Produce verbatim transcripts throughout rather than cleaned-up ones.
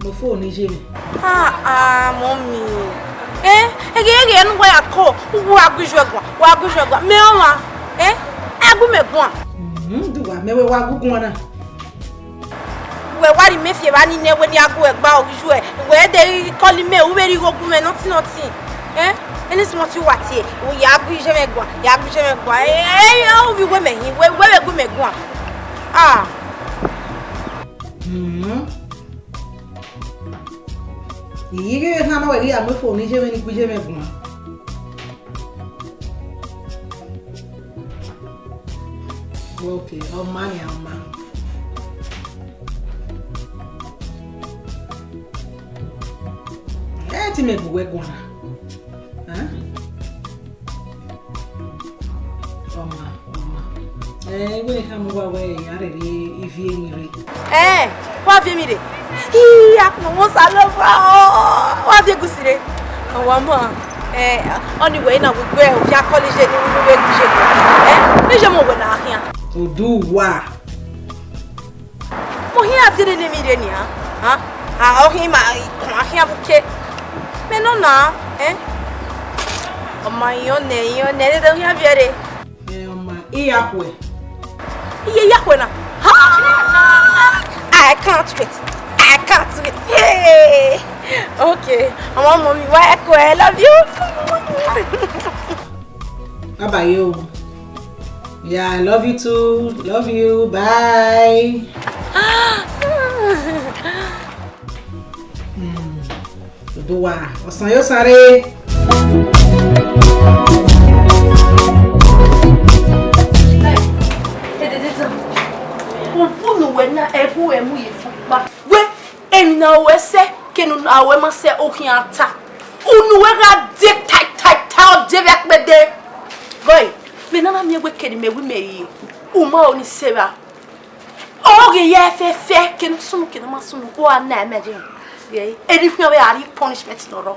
Mu phone ni ye mwẹ. Ah, ah, mummy. Eh, ẹghẹ, ẹghẹ ne uwa ya kọ, uwa gu iye guan, wa gu iye guan. Mẹ ọmwa, eh, a gu mẹ guan. Mhm, do wa, mẹ wẹ wa gu guan na. Wẹ wa rhie mẹ fi evba ni nẹ, wẹ ne a gu ẹgba ọ ghi yu ẹ. Wẹ de call mẹ, u vbe rhie igho gu mẹ nothing, nothing. Eh, any small thing wa tie, u ya gu iye mwẹ guan, ya gu iye mwẹ guan. Eh, eh, eh, u vbe wẹ mẹ hin, wẹ, wẹ vbe gu mẹ guan. Ah. Mhm. Iyi ghi vbe khama wẹ ghi ya mu phone ni ye mwẹ ni gu iye mwẹ guan. Ok, ọ ma nian, ọ ma. Ẹ ti mẹ gu wẹ guan na. Hẹn? Ọ ma, ọ ma. Ẹ, I wẹ ne I khama uwa wẹ iran rhirhi ivie emwi rre. Ẹ, wa viọ emwi rre. Hia, mama Osanobua, wa viọ egusi rre. Ọ wa ma, ẹ, ọni wẹ na wẹ gbe ovia kọlọ iye ni unu vbe gu iye. Ẹ, ne iye mu wẹ na khian. Oduwa. Mo hin a viọ ne emwi rre nian, ha? A, ọ hin ma, ikun a khian vbe uke. Mẹ nọ na, ẹ? Ọ ma yan nẹ, yan nẹ, ne ọ khian viọ rre. Ẹ, ọ ma, I ya khuẹ. Iye ya khuẹ na. Ha! I can't wait. I can't wait. Yeah. Okay. Ọmọ, mummy, wa khuẹ, I love you. Bye bye o. Yeah, I love you too. Love you. Bye. Hmm. Oduwa, ọsan ye osan rre. Hey, hey, hey, hey. Unu wẹ na, ẹbu ẹ mu ye fun kpa. Wẹ, emwi ne a ruẹ sẹ, kene a ruẹ ma sẹ, ọ khian ta. Unu wẹ gha de tai, tai, tai, ọ de vbe akpẹdẹ. Boy, mẹ na na miẹn wẹ kene mẹ wi mẹ ye, u ma ho ni sẹ evba. Ọ ghi ya fẹfẹ, kene ọ sunu, kene ọ ma sunu, ọ gha na ẹmẹ je. Eri khian vbe a rhie punishment ne ọ rrọọ.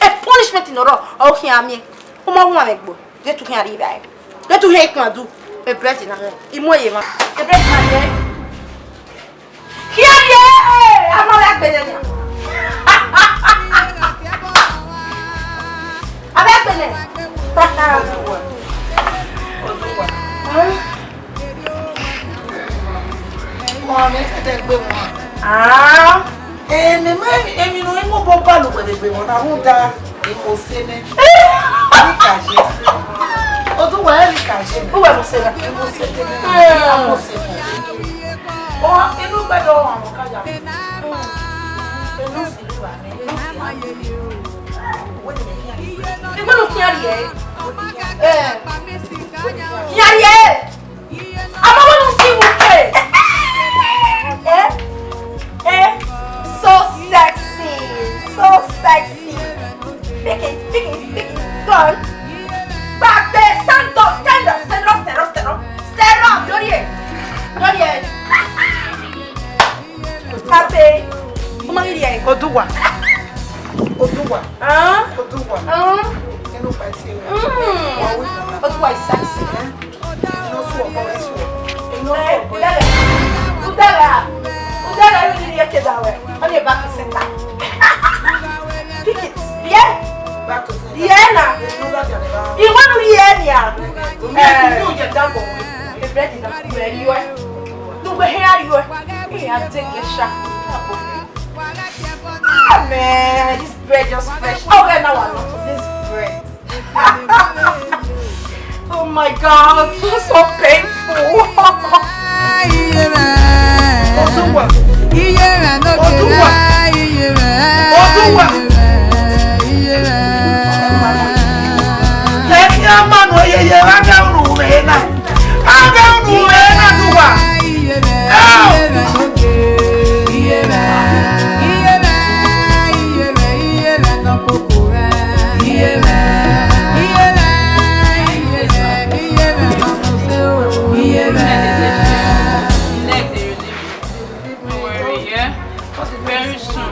E punishment ne ọ rrọọ, ọ khian miẹn. U ma wan mwẹ gbo, ghe te u khian rhie evbare. Ghe te u hiẹn ikpia du, e bread na rre. I mu ẹre ye emwa. E bread na rre. Khian rhie, a ma vbe agbele nian. A vbe agbele. Oduwa. Oduwa. Wọn mẹ fẹdẹ gbe wọn. Ah. Eh, mẹ ma emwi ne ọ i mu obọ ba ne uwẹ vbe gbe wọn na rhunmwuda imo se nẹ. Ẹ i ka ye. Oduwa, ẹ i ka ye. Uwẹ mu se na. Imo se nẹ. Eh. Imo se nẹ. Ọ, inú gbẹdọ ọmọ ka ya. Inú sì lè wà ní. Inú sì lè wà ní. Ìgbọ́dọ̀ kí á rí ẹ. Ẹ. Kí á rí ẹ. Àmọ́ wọ́n lọ sí U K. Eh? Eh? So sexy. So sexy. Pick it, pick it, pick it. Go on. Back there. Stand up, stand up, stand up, stand up, stand up. Stand up. Lórí ẹ̀. Lórí ẹ̀. Happy. Ó máa ń rí ẹ̀. Oduwa. Oduwa. Hàn? Oduwa. Hàn? Inú pa ti rẹ̀. Mm. Wà wí. Oduwa is sexy. Inú sùn ọ̀pọ̀ rẹ̀ sùn. Inú sùn ọ̀pọ̀ rẹ̀ sùn. Udara. Udara, you need to get that way. Only back to center. Pick it. Yeah? Back to center. Yeah, na. Inú lọ́jà ni bá. Ìwọ nu yẹ ni a. Inú yẹ dábọ̀. The bread is not ready. Nugbe here you are. Hey, I take a shot. Ah, man, this bread just fresh. Oh, where now I love this bread. Oh my God, so painful. Oduwa. Oduwa. Oduwa. Let me a man who ye ye, I don't know who may not. Aga unu wẹ na duwa. Very soon.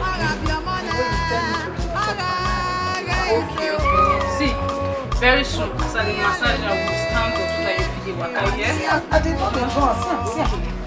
Okay, okay. See, very soon, as I dey massage, I will stand up so that you fit dey waka, yeah? See, I, I dey do the dance. See, see.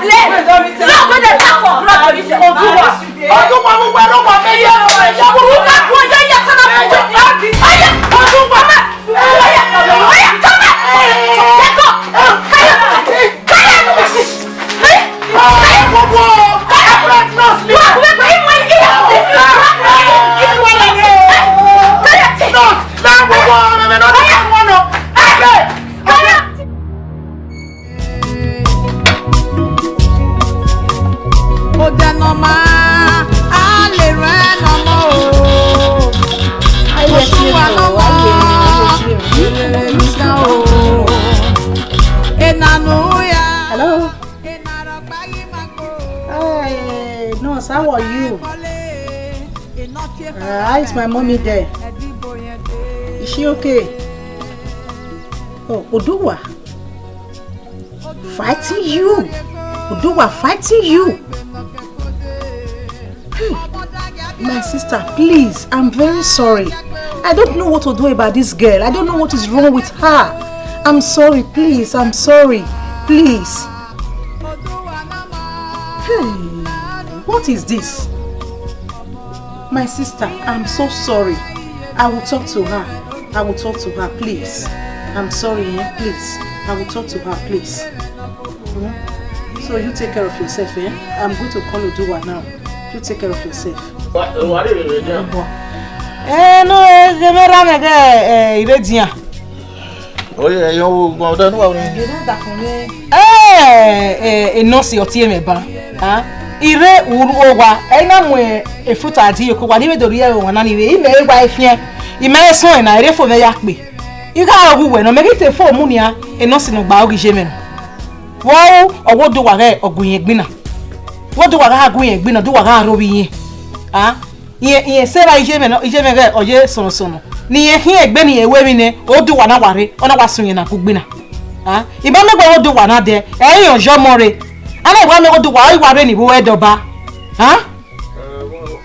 blood. Blood wey dem pack for ground. Oduwa. Oduwa, mo wẹ no wa me ye, mo wẹ ya, mo wẹ ya, mo wẹ ya, mo wẹ ya, mo wẹ ya, Oduwa. Odẹ nọ ma, a lè rẹ nọ mọ o. Osuwa nọ ma, ẹ lè ru gan o. Enanu ya. Hello. Hey, nurse, how are you? Uh, how is my mommy there? Is she okay? Oh, Oduwa. Fighting you. Oduwa fighting you. Hey, my sister, please, I'm very sorry. I don't know what to do about this girl. I don't know what is wrong with her. I'm sorry, please, I'm sorry. Please. Hey, what is this? My sister, I'm so sorry. I will talk to her. I will talk to her, please. I'm sorry, eh? Please. I will talk to her, please. Hmm? So you take care of yourself, eh? I'm going to call Oduwa now. You take care of yourself. Wa, wa re re re. Eh, no, eh, je me ra me ge, eh, ire dian. Oye, yo, wo, wo, da nu wa ni. Ẹ, ẹ, enọsi ọtiẹmwẹ ba. Ha? Ire uru owa, ẹ i na mu efuta di ye ko wa, ni vbe do rhie ẹre owa na ni vbe, imẹ i wa efiẹn, imẹ i sọn ẹna, ere fo mwẹ ya kpe. I gha ru wẹ nọ, mẹ ghi te fo mu nian, enọsi ne ọ gba oghi ye mwẹ nọ. Vbe ọ ru, ọ wẹ Oduwa ghẹ ọ gu irẹn egbinna. Vbe Oduwa gha gu irẹn egbinna, Oduwa gha rre ovbi irẹn. Ha? Irẹn, irẹn sẹ ra iye mwẹ nọ, iye mwẹ ghẹ ọ ye sọnọ sọnọ. Ne irẹn khian egbe ne irẹn ru emwi nẹ, Oduwa na wa rre, ọ na wa sun irẹn na gu gbe na. Ha? I ma miẹn wẹ Oduwa na dẹ, ẹ i rẹn ọyọmọ rre. A na wa miẹn Oduwa, ọ i wa rre ni vbe uẹ dọba. Ha?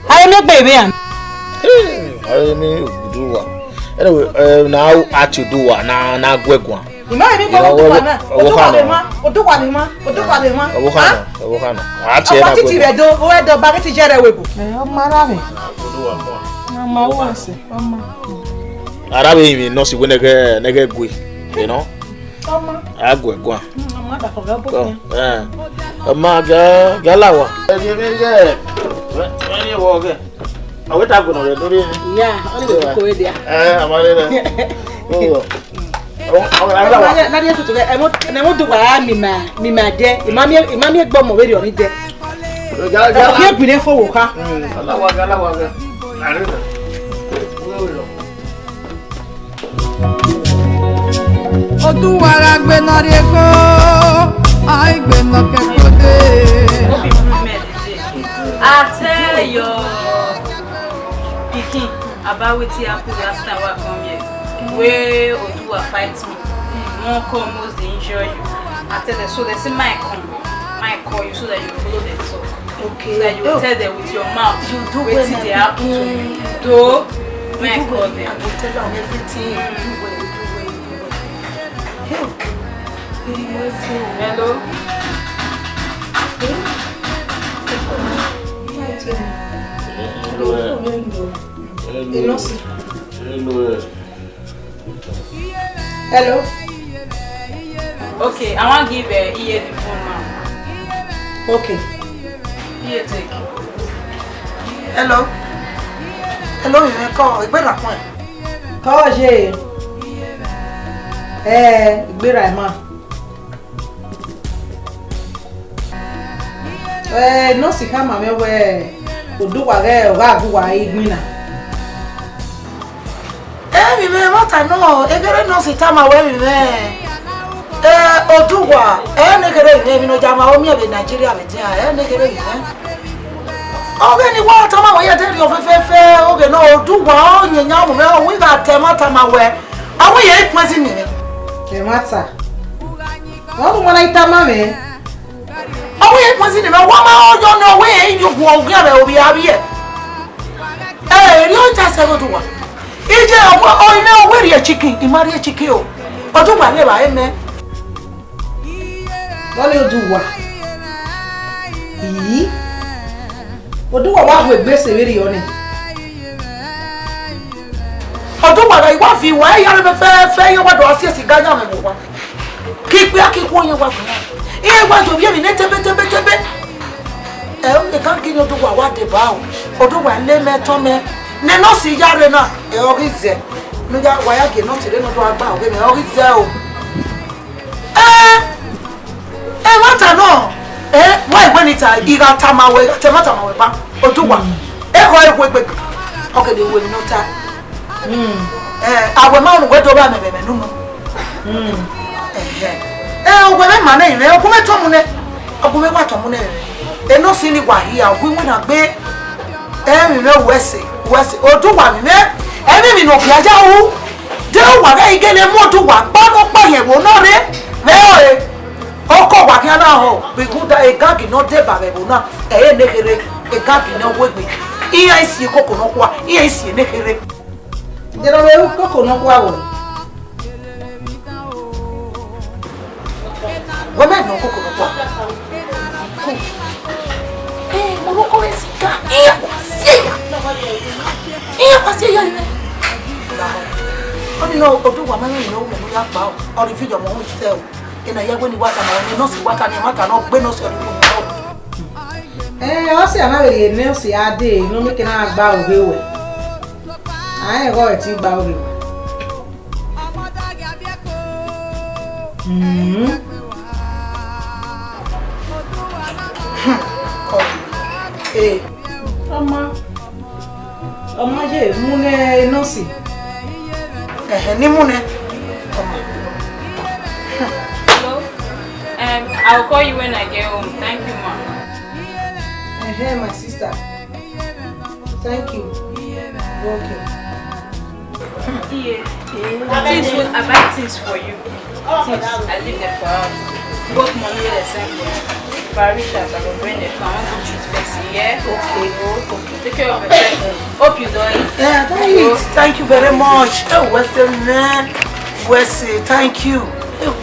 A i miẹn gbe vbe an. Hey, a i miẹn Oduwa. Anyway, eh, na a tie Oduwa, na, na gu ẹ guan. I ma emwi kpa Oduwa na. Oduwa vbe ma, Oduwa vbe ma, Oduwa vbe ma. Ọvbokhan nọ, ọvbokhan nọ. A tie na titi rẹ do, o ẹdọ ba ghe ti jẹ rẹ webo. Ẹ, ọ ma ra vbe. Ọ ma wẹ sẹ, ọ ma. A ra vbe rinmwian enọsi wẹ ne ghẹ, ne ghẹ gue, you know? Ọ ma. A gue guan. Mm, ọ ma da fọ vbe ọbọ fian. Ẹ. Ọ ma ga, ga la wa. Ẹ, ẹ, ẹ, ẹ. Ẹ, ẹ, ẹ, wọ gẹ. Ọ wẹ ta gbọnọ rẹ dori. Ya, ọ ni wẹ ko dia. Ẹ, a ma rre rẹ. Ọ. Ọ, ọ, ọ, ọ, ọ. Na, na, na, na, na, Oduwa ra mi ma, mi ma dẹ. I ma miẹn, I ma miẹn gbe ọmọ vberriọ ni dẹ. Ga, ga, ga. Ọ ye gbi ne fo wo kha. Mm, alawa, alawa, alawa. Oduwa gha gbe ne ọ rrie eko, a i gbe ne ọ ke kode. I tell your pikin about wetin happen last time wey I come here. Wey Oduwa fight me. One come almost dey injure you. I tell them, so they say, "My come, my call you so that you follow them talk." Okay. So that you tell them with your mouth wetin dey happen to you. Though, my call them. I go tell them everything. You do well, you do well, you do well. Hey, you do well, so. Hello? Hey? Hello, hello. Hello. Hello. Okay, I wan give, uh, Iye the phone now. Okay. Iye take. Hello. Hello, you may call. Egbe na kwen. Call ye. Ẹ, I gberra ima. Ẹ, nọsi khama mwẹ wẹẹ, Oduwa ghẹ ọ gha gu uwa igbinna. Emwi mwẹ, ẹmwata nọ, eghere nọsi tama wẹ emwi mwẹ. Ẹ, Oduwa, ẹ ne kherhe emwi mwẹ, emwi ne ọ ya ma miẹn vbe Nigeria vbe dia, ẹ ne kherhe emwi mwẹ. Ọghe ne wa tama wẹ ya de rhiọn fẹfẹfẹ, oghẹ ne Oduwa, ọ yẹn yan mu mwẹ, ọ wẹ I gha ta ẹmwata ma wẹ, a wẹ yẹ ikun ẹzi miẹn mwẹ. Ẹmwata. Ọ nu ma na i tama mwẹ. Ọ wẹ yẹ ikun ẹzi miẹn mwẹ, wa ma ọ yọ ne ọ wẹ yẹ iyugu ọ ghian vbe ovbi avbiẹ. Ẹ, erriọ ta sẹ vbe Oduwa. Iye ọmọ, ọ, imẹ ọ wẹ rhie chicken, I ma rhie chicken o. Oduwa ne evbare mẹ. Vbọni Oduwa? Iyi. Oduwa wa hu egbe sẹ vberriọ nẹ. Oduwa gha, I wa viọ uwa, ẹ ya rre fẹfẹfẹ, iran wa do a si siga yan mwẹ vbe owa. Ke ikpia ke ikhuo iran wa viọ uwa. Iran wa ye ovbi emwi nẹ tebe tebe tebe. Ẹ, ekan gini Oduwa wa deba o. Oduwa ne mẹ tọn mẹ. Ne nọsi ya rre na, ẹ, ọ ghi zẹ. Ne u ya, wa ya gie nọsi rre ne ọ do gha gba ọghe mwẹ, ọ ghi zẹ o. Ẹ, ẹmwata nọ, ẹ, wa iwẹ ni ta, I gha tama wẹ, I gha ta ẹmwata ma wẹ ba, Oduwa, ekhọe ekhue egbe, ọ gele ru emwi ne ọ ta. Ẹ, a wẹ ma rẹn wẹ do vba mẹ vbe ẹmwẹ ne unu. Ẹhẹ. Ẹ, uwẹ vbe ma nẹ, I mwẹ, ọ gu mwẹ tọn mu nẹ, ọ gu mwẹ wa tọn mu nẹ. Enọsi ni wa hia, ọ gu iwinna gbe. Emwi mwẹ, wẹ sẹ, wẹ sẹ, Oduwa mwẹ, emwi emwi ne ọ bia ya ru. De uwa ghẹ i gele mu Oduwa gba ne ọ kpa yẹn vbe nọ rre, vbe ẹre ọkọ wa khian na họ, vbe rhunmwuda egagi ne ọ deba vbe ẹvbo na, ẹ i re ne kherhe, egagi ne ọ wegbe, iran i si koko nọkhua, iran i si ne kherhe. Jẹrẹ vbe ru koko nọkhua vbo? Wẹ mẹ nọ koko nọkhua. Ẹ, mo rọ kọ vbe siga. Iran wa si eya. Iran wa si eya nẹ. Ọni nọ, Oduwa ma rẹn ne u mẹ ne u ya kpa ọ. Ọ rhie video ọmọ unu sẹ o. Ena ya wẹ ne I wa tama, ne nọsi wa ta, ne ẹmwata nọ gbe nọsi ọ rhie video ọmọ. Ẹ, ọ sẹ a na vbe rhie nọsi a dee, ne ọ miẹn ke na gba oghe ruẹ. A rẹn ẹghẹ ọ ti gba oghe ruẹ. Hmm. Ee. Ọma. Ọma ye, mu nẹ nọsi. Ẹhẹ, ne I mu nẹ. Ọma. Hello. Um, I'll call you when I get home. Thank you, ma. Ẹhẹ, my sister. Thank you. Welcome. Yeah. Things will, I buy things for you. Things. I leave them for house. Both money wey dem send for you. If I reach house, I go bring them. I wan go treat person, yeah? Okay, oh, okay. Take care of yourself. Hope you don't eat. Yeah, I don't eat. Thank you very much. Oh, what's the name? What's it? Thank you. Oh,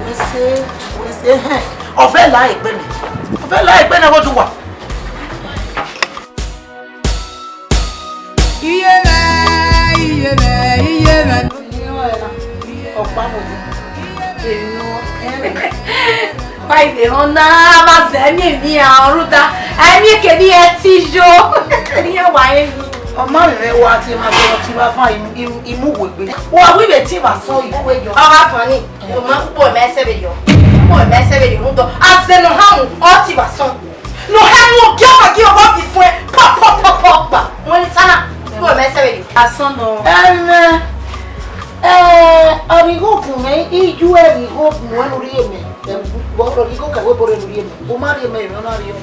what's it? What's it? Ọvẹ la egbe nẹ. Ọvẹ la egbe nẹ, vbe Oduwa. Iye mẹ, iye mẹ, iye mẹ. Ọkpa mo di. Eno, ẹmwẹ. Wa ivbe họn na, ma zẹ ẹmwẹ emwi a rhunmwuda, ẹmwẹ kevbe irẹn te yo. Irẹn wa emwi. Ọ ma mwẹ wa tie ma sẹ ọtẹn vbe avan, I mu, I mu, I mu wegbe. Wa wi vbe te vbe asọn ikue yọ. Ọ gha fan ni, ọ ma kpọ mẹ sẹ vbe yọ. Kpọ mẹ sẹ vbe yọ, rhunmwuda. Azẹ ne ọ han mu, ọ te vbe asọn. Ne ọ hẹ mu ogiọkpa gie ọghe ọvifẹn pọ, pọ, pọ, pọ gba. Wẹ ne I ta na, kpọ mẹ sẹ vbe yọ. Asọn nọ. Ẹmwẹ, ẹ, ọ rhie igho gun mwẹ, I ju ẹre igho gun mwẹ ne u rhie mẹ. Ẹ, vbe ọ rhie igho kẹ wẹ, vbe ọ rhie ne u rhie mẹ. U ma rhie mẹ, emwi ọ na rhie.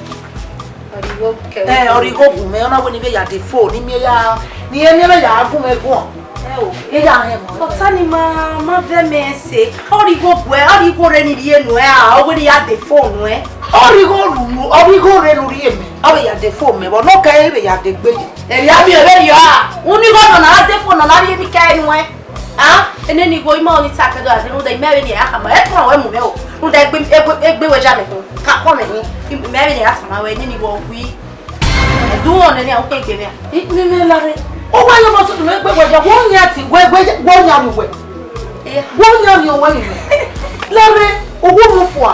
Ọ rhie igho kẹ wẹ. Ẹ, ọ rhie igho gun mwẹ, ọ na wẹ ne I vbe ya de phone, ne I miẹn ya, ne I miẹn vbe ya gun mwẹ guan. Ẹ o, I ya hẹn mọ. Ọta ni ma, ma vẹ mẹ ẹse. Ọ rhie igho guẹ, ọ rhie igho rre ne I rhie nuẹn, a, ọ wẹ ne I ya de phone nuẹn. Ọ rhie igho ru, ọ rhie igho rre ne u rhie mẹ. Ọ vbe ya de phone mẹ, vbe ọ nọ kẹ, I vbe ya de gbe yi. Erriọ miẹn vberriọ a, unu igho nọ na de phone nọ na rhie emwi kẹ nuẹn. A, ene ni igho ima ọni ta kẹdọ a de rhunmwuda, I mẹ vbene I ya khama, ẹ tama wẹ mu mwẹ o. Rhunmwuda egbe, egbe, egbe wẹ ja mẹ tọn. Ka kpọ mẹ hin, I mẹ vbene I ya tama wẹ, ene ni igho ọ gui. Ẹdunmwẹ nene a, u kpe gbe mwẹ a. I, ne imẹ lare. Uwa ye ọmọ sunu egbe wẹ, wẹ yan ti, wẹ, wẹ, wẹ yan ni wẹ. Iya. Wẹ yan ni wẹ ni. Lare, uwu mu fua.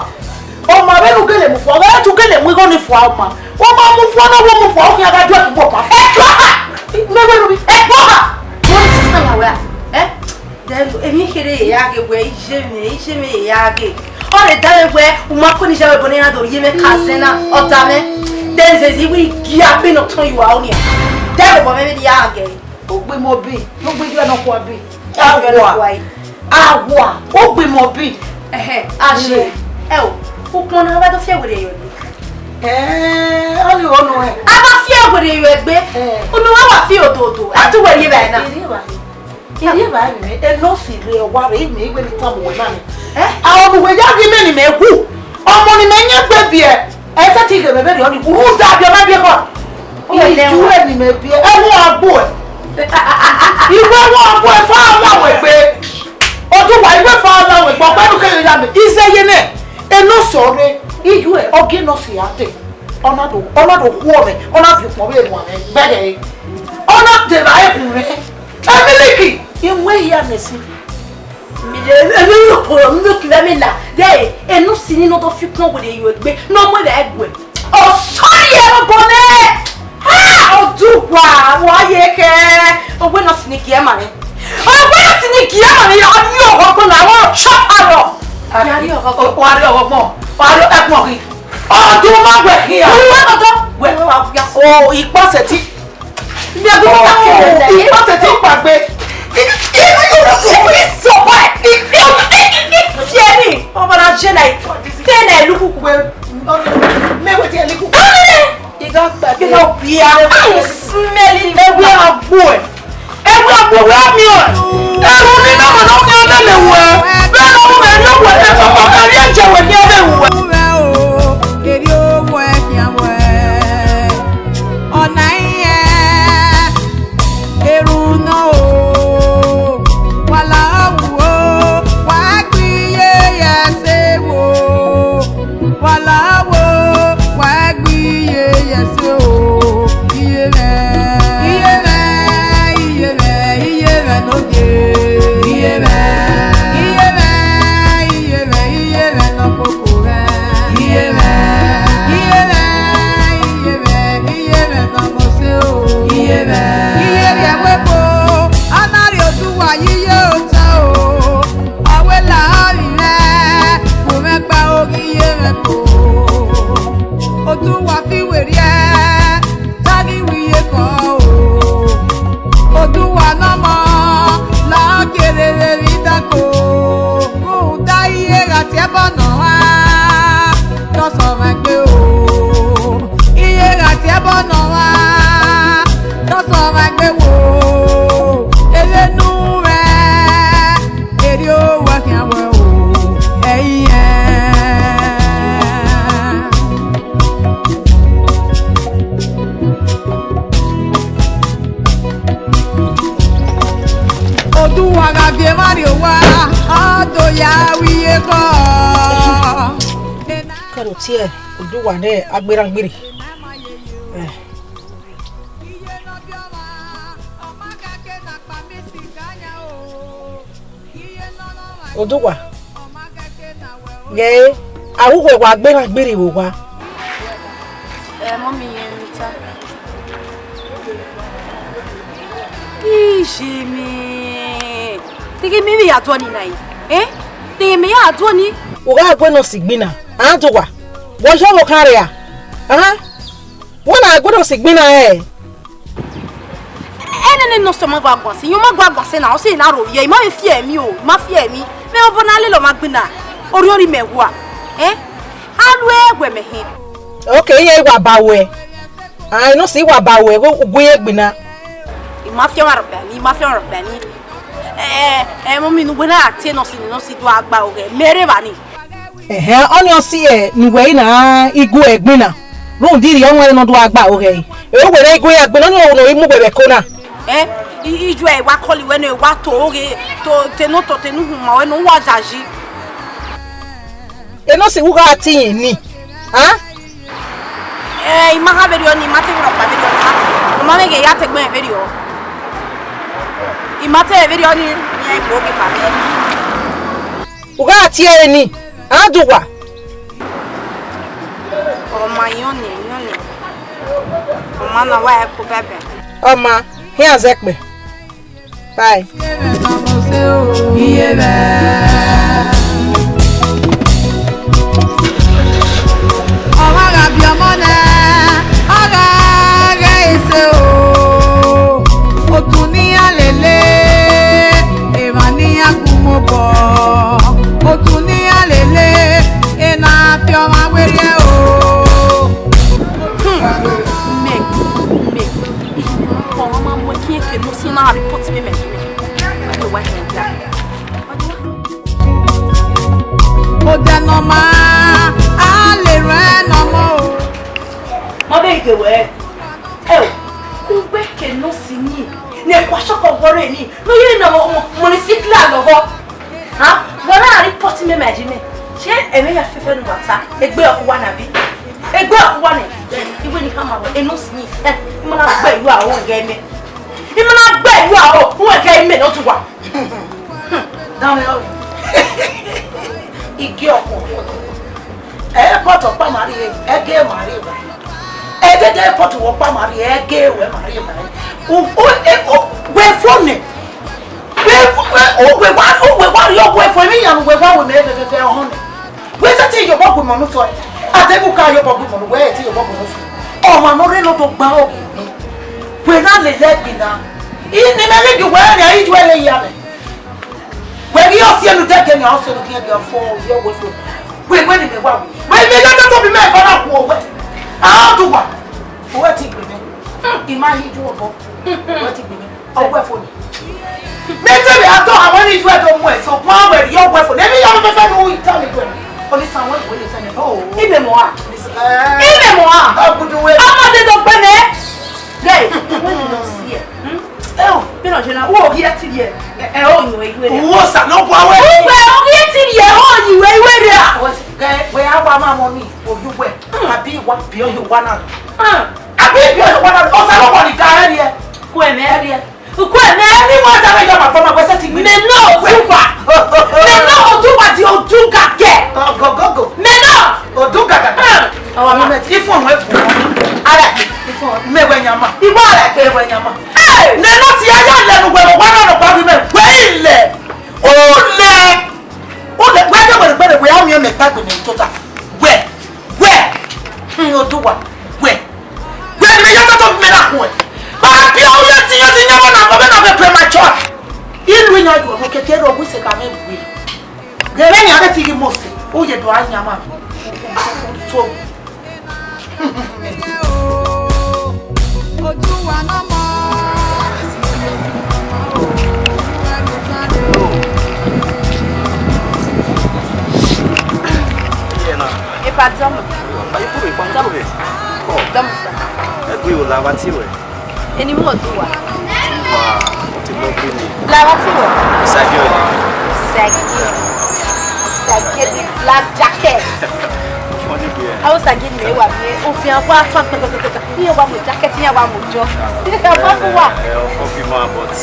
Ọma vbene u gele mu fua, vbe te u gele mu igho ni fua ọma. Ọma mu fua na, wẹ mu fua, u khian gha du ẹkun bu ọma. Ẹ tuọ ha! Ne wẹ ru mi. Ẹ tuọ ha! Wẹ ni sisan ya wẹ a? Ẹ? Then emwi kherhe ya ghe wẹ, iye mwẹ, iye mwẹ ya ghe. Ọ rhe da mwẹ wẹ, u ma kue ne iye mwẹ bọ ne iran do rhie mwẹ ka zẹ na, ọ da mwẹ. Then zezi wẹ I gie abe ne ọ tọn ye uwa onian. Then obọ mwẹ vbe ne I ya ghe. Ogbe mọ bi, ogbe iye nọ kua bi. Awa. Awa, ogbe mọ bi. Ẹhẹn, a ṣe. Ẹ o, ukpọn na wa do fi ẹwẹrẹ yọ egbe. Ẹẹ, ọ ni ọnọ ẹ. A wa fi ẹwẹrẹ yọ egbe. Unu wa wa fi ododo. A tu wẹ rhie vbe na. Irri evbare. Irri evbare mẹ, enosi rre wa rre, mẹ iwe ni tọn mu wẹ na ni. Eh? A ọmọ wẹ ya ghi mẹ ni mẹ wu. Ọmọ ni mẹ yan gbe biẹ. Ẹ sẹtin ghe mẹ vberriọ ni, u rhunmwuda biẹ ọmọ biẹ kọ. Iye ẹre ni mẹ biẹ, ẹwu agbo ẹ. Iwe ẹwu agbo ẹ fa ọmọ wẹ gbe. Oduwa, iwe fa ọmọ wẹ gbe, ọkpẹnu kẹrẹ ya mẹ. Ize ye nẹ, enosi ọre, iye ẹ, ọ gie enosi ya te. Ọ na do, ọ na do khuọ mwẹ, ọ na viọ ukpọn vbe wan mwẹ, bẹghe ẹre. Ọ na deba ẹkun mwẹ. Emiliki, I mu ehia mẹ sin. Mi de, emiliki, emiliki vbe mi la. De, enosi ni nọ do fi ukpọn wẹrẹ yọ egbe, ne ọ mu evba ẹguẹ. Ọ sọrọ ẹre obọ nẹ. Ha, Oduwa, wa ye kẹ. Owẹ enosi ni gie ma mwẹ. Owẹ enosi ni gie ma mwẹ, ya ri ọghọgbọn na, wa chop arọ. Ya ri ọghọgbọn. Wa ri ọghọgbọn. Wa ri ẹkun ọghi. Ọdun ma wẹ khian. Owẹ ọdọ. Wẹ. Wẹ wa ya. O, ikpasẹ ti. Mi a gbọ́. Oh, ìpàtẹ tí ń pàgbé. It's so bad. It, it, it, it, fear me. Ọmọ na jẹ na, tẹ na ẹlukuku. Mẹ wẹ ti ẹlukuku. Iga gbàgbé. Iga bia. I smell it. Ẹwẹ agbo ẹ. Ẹwẹ agbo wẹ mi ọ. Ẹrù ni na mọ na mi ọ lele wẹ. Bẹ́ẹ̀ ni wẹ ni wẹ. Ẹ bàbá kàrí ẹ̀jẹ̀ wẹ ni ẹ lè wẹ. Eri owa ẹkhian wẹ. Ọna iran erhunmwu o, wa la wu o, wa gbe iye ye ẹse wo, wa la wu o, wa gbe iye ye ẹse o, iye mwẹ, iye mwẹ, iye mwẹ, iye mwẹ nọ ye, iye mwẹ, iye mwẹ, iye mwẹ, iye mwẹ nọ koko mwẹ, iye mwẹ, iye mwẹ, iye mwẹ, iye mwẹ nọ mose o. Iye mwẹ. Iye rhie ẹvbo ebo, a na rhie Oduwa ye iye otọ o. Ọ wẹ la ọre mwẹ, wo mwẹ gba oghi iye mwẹ ko. Oduwa fi werriẹ, ta ghi wẹ iye kọ o. Oduwa nọ mọ, la ọ gie rere vbe idako. Rhunmwuda iye gha tie ẹbọ nọ ra, dọsọ mwẹ gbe o. Iye gha tie ẹbọ nọ ra, dọsọ mwẹ gbe wo, ere nu mwẹ, eri owa khian wẹ o, ẹ i yẹn. Oduwa gha gie emwa rrie owa, ọ do ya ru iye kọ. Kẹrẹ tie Oduwa ne agberhan gbiri. Eh. Oduwa, ghẹ, a ru uwẹ wa gberhan gbiri vbe owa. Ẹ, mummy, yẹn vbe ta. Iye mwẹ, te mẹ vbe ya duọ ni na yi, eh? Te mẹ ya duọ ni. U gha gu enosi gbinna, Oduwa, wẹ ọ yọ vbe okhan rria, ahan, wẹ na gu enosi gbinna, eh? Ẹnẹnẹ ne ọ sẹ ma gua guan sẹ, iran ma gua guan sẹ na, ọ sẹ na rho ye, I ma vbe fi ẹmwẹ o, I ma fi ẹmwẹ. Mẹ obọ na lele ọmwa gbinna, orhiọn rhie mẹ hua. Eh? A ru ẹguẹ mẹ hin. Okay, iran i wa ba ruẹ. Ah, I no see i wa ba ruẹ, u gu iran gbinna. I ma fi ọmwa rhọkpa ni, I ma fi ọmwa rhọkpa ni. Eh, eh, mummy, ne uwẹ na tie enosi, ne enosi do gba oghẹ, mẹ rre evba ni. Ẹhẹn, ọnii ọ si ẹ ne uwẹ i na i gu ẹgbin na, rhunmwuda irri ọmwa ne ọ do gha gba aro ghẹ ẹre. Ẹ, uwẹ na i gu iran ẹgbin na, ọnii ọre ne ọ i mu uwẹ vbe ẹko na. Ẹ, i, i ju ẹ wa kọlọ wẹ ne wa to oghe, to, te ne ọ to, te ne u huma, wẹ ne uwa yayi. Enosi, u gha tie irẹn ni, a? Ẹ, I ma ha vberriọ ni, I ma te vberriọ, I ma te, ọ ma mwẹ ghe ya te egbe mwẹ vberriọ. I ma te vberriọ ni, iran i gbe oke kpa mwẹ. U gha tie ẹre ni, a du wa. Ọ ma yọn ni, yọn ni. Ọ ma na wa ẹko bẹbẹ. Ọ ma, hia zẹ kpẹ. Bye. Iye mwẹ. Ọmwa gha biẹ ọmọ nẹ, ọ gha ghẹ ese o. Otu ne iran lele, emwa ne iran gu mu obọ. Otu ne iran lele, ena fi ọmwa werriẹ o. Hmm. Mẹ, mẹ, ọmwa ma mu ẹki eke ne ọ si na report me, mẹ. Why you want me? Odẹ ne ọ ma, a le rẹn ne ọ ma o. Ma vbe ghe wẹ. Ẹ o, ugbẹn ke ne ọ si nii, ne ẹko asọkọ wọrẹ nii, ne ọ ye na mọ, mọ, mọ ni sikla lọghọ. Ha? Wẹ na report me, my Jimmy. Ṣé ẹmẹ ya fẹfẹ nu wa ta? Egbe ọkhuwa na bi? Egbe ọkhuwa nẹ. Iwe ni khama wẹ, eno si nii. Eh, I ma na gbe iwe aro ghẹ mẹ. I ma na gbe iwe aro, u ghẹ mẹ ne ọ tu wa. Danmwẹ ọre. Igi ọkhuwa. Airport ọkpa ma rrie, ẹgẹ ma rrie ba. Ẹdẹdẹ airport wẹ ọkpa ma rrie, ẹgẹ wẹ ma rrie ba. U, u, e, u, wẹ fo nẹ. Wẹ, wẹ, u, wẹ wa, u, wẹ wa rrie ọgua ẹfọn, emwi iran ne uwẹ wa wẹ mẹ fẹfẹfẹ ọhọn nẹ. Wẹ sẹtin ye obọ gu imẹ unu sọ, a deghẹ u ka ye obọ gu imẹ unu, wẹ sẹtin ye obọ gu imẹ unu sọ. Ọmwa ne ọ rre ne ọ do gba ọghe nẹ, wẹ na lele ẹgbin na. I, ne imẹ ghi gie uwẹ rẹn, a i ju ẹre ya mwẹ. Wẹ ghi ọ si enu dẹgẹ ni, ọ si enu khian gie ọ fo, ọ ye ọgua ẹfọn. Wẹ, wẹ ne imẹ wa wẹ. Wẹ, imẹ ya toto bi mẹ eva na khuo wẹ. A, ọ do wa. Uwẹ ti gbe mẹ. I ma hi ju obọ. Uwẹ ti gbe mẹ. Ọgua ẹfọn ni. Mẹ te vbe a tọ, a wẹ ne I ju ẹre do mu ẹn, sokpan wẹ rrie ọgua ẹfọn ni. Emwi iran fẹfẹ ne u tama egbe. Ọnii san wẹ wẹ ye tama. Oh. Imẹ mọ a. Imẹ mọ a. Ọgudu wẹ. Ọmọ dede ọgbẹnẹ. Gẹ, wẹ ne ọ si ẹ. Hmm? Ẹ o. Bi nọ jẹ na, wo ghi ẹ ti rhie. Ẹ, ẹ, o yin wẹ iwe rẹ. Wo sa no bua wẹ. Wo wẹ, o ghi ẹ ti rhie, o yin wẹ iwe rẹ. Gẹ, wẹ a wa ma mọ ni, o yu wẹ. Hmm. Abi wa, bi o yu wa na. Hmm. Abi bi o yu wa na. O sa no bua ni ga ẹ rhie. Ku ẹmẹ. Ẹ rhie. Ku ẹmẹ. Ẹni mọ da mẹ yọ ma gbọmọ wẹ sẹtin gbe. Mẹ nọ Oduwa. Mẹ nọ Oduwa di Oduga kẹ. Ogogogo. Mẹ nọ. Oduga gaga. Ah. Ọmọ mẹ ti ifun ọmọ ebu. Ara. Ifun mẹ wẹ nyama. Ibo ara. Mẹ wẹ nyama. Hey! Nẹ nọ si aya lẹnu wẹ wẹ wa nọ nọ gba wi mẹ. Wẹ ilẹ. Olẹ. Olẹ wẹ de wẹ gbẹdẹ wẹ a miẹn mẹ gba gbẹdẹ tota. Wẹ. Wẹ, hmm, Oduwa, wẹ. Wẹ, ne ya toto mẹ na khuẹ. Ba bia u ye ti, ye ti nya na, mo be na be premature. Ilu iyan ju ọmọ keke ro wi se ka mẹ gbe. Ghe vbe ni a ke ti ghi Mose, u ye do a yan ma. So. Oduwa nọ mọ. Iye na. Epa dọmọ. Ayi kúrò ìpamọ́ kúrò bẹ̀. Kọ́. Dọmọ sa. Ẹ gbé o la wa tí wẹ̀. Eni mú ọdún wa. Wa, o ti lọ gbé mi. La wa tí wẹ̀. Ṣàgé o. Ṣàgé. Ṣàgé the black jacket. Funny girl. Àwọn ṣàgé ni ẹ wà ní òfin àwọn atọ́ pẹpẹpẹpẹ. Iye wa mo jacket, iye wa mo jọ. Ọfọ fún wa. Ẹ, ọfọ fi máa, but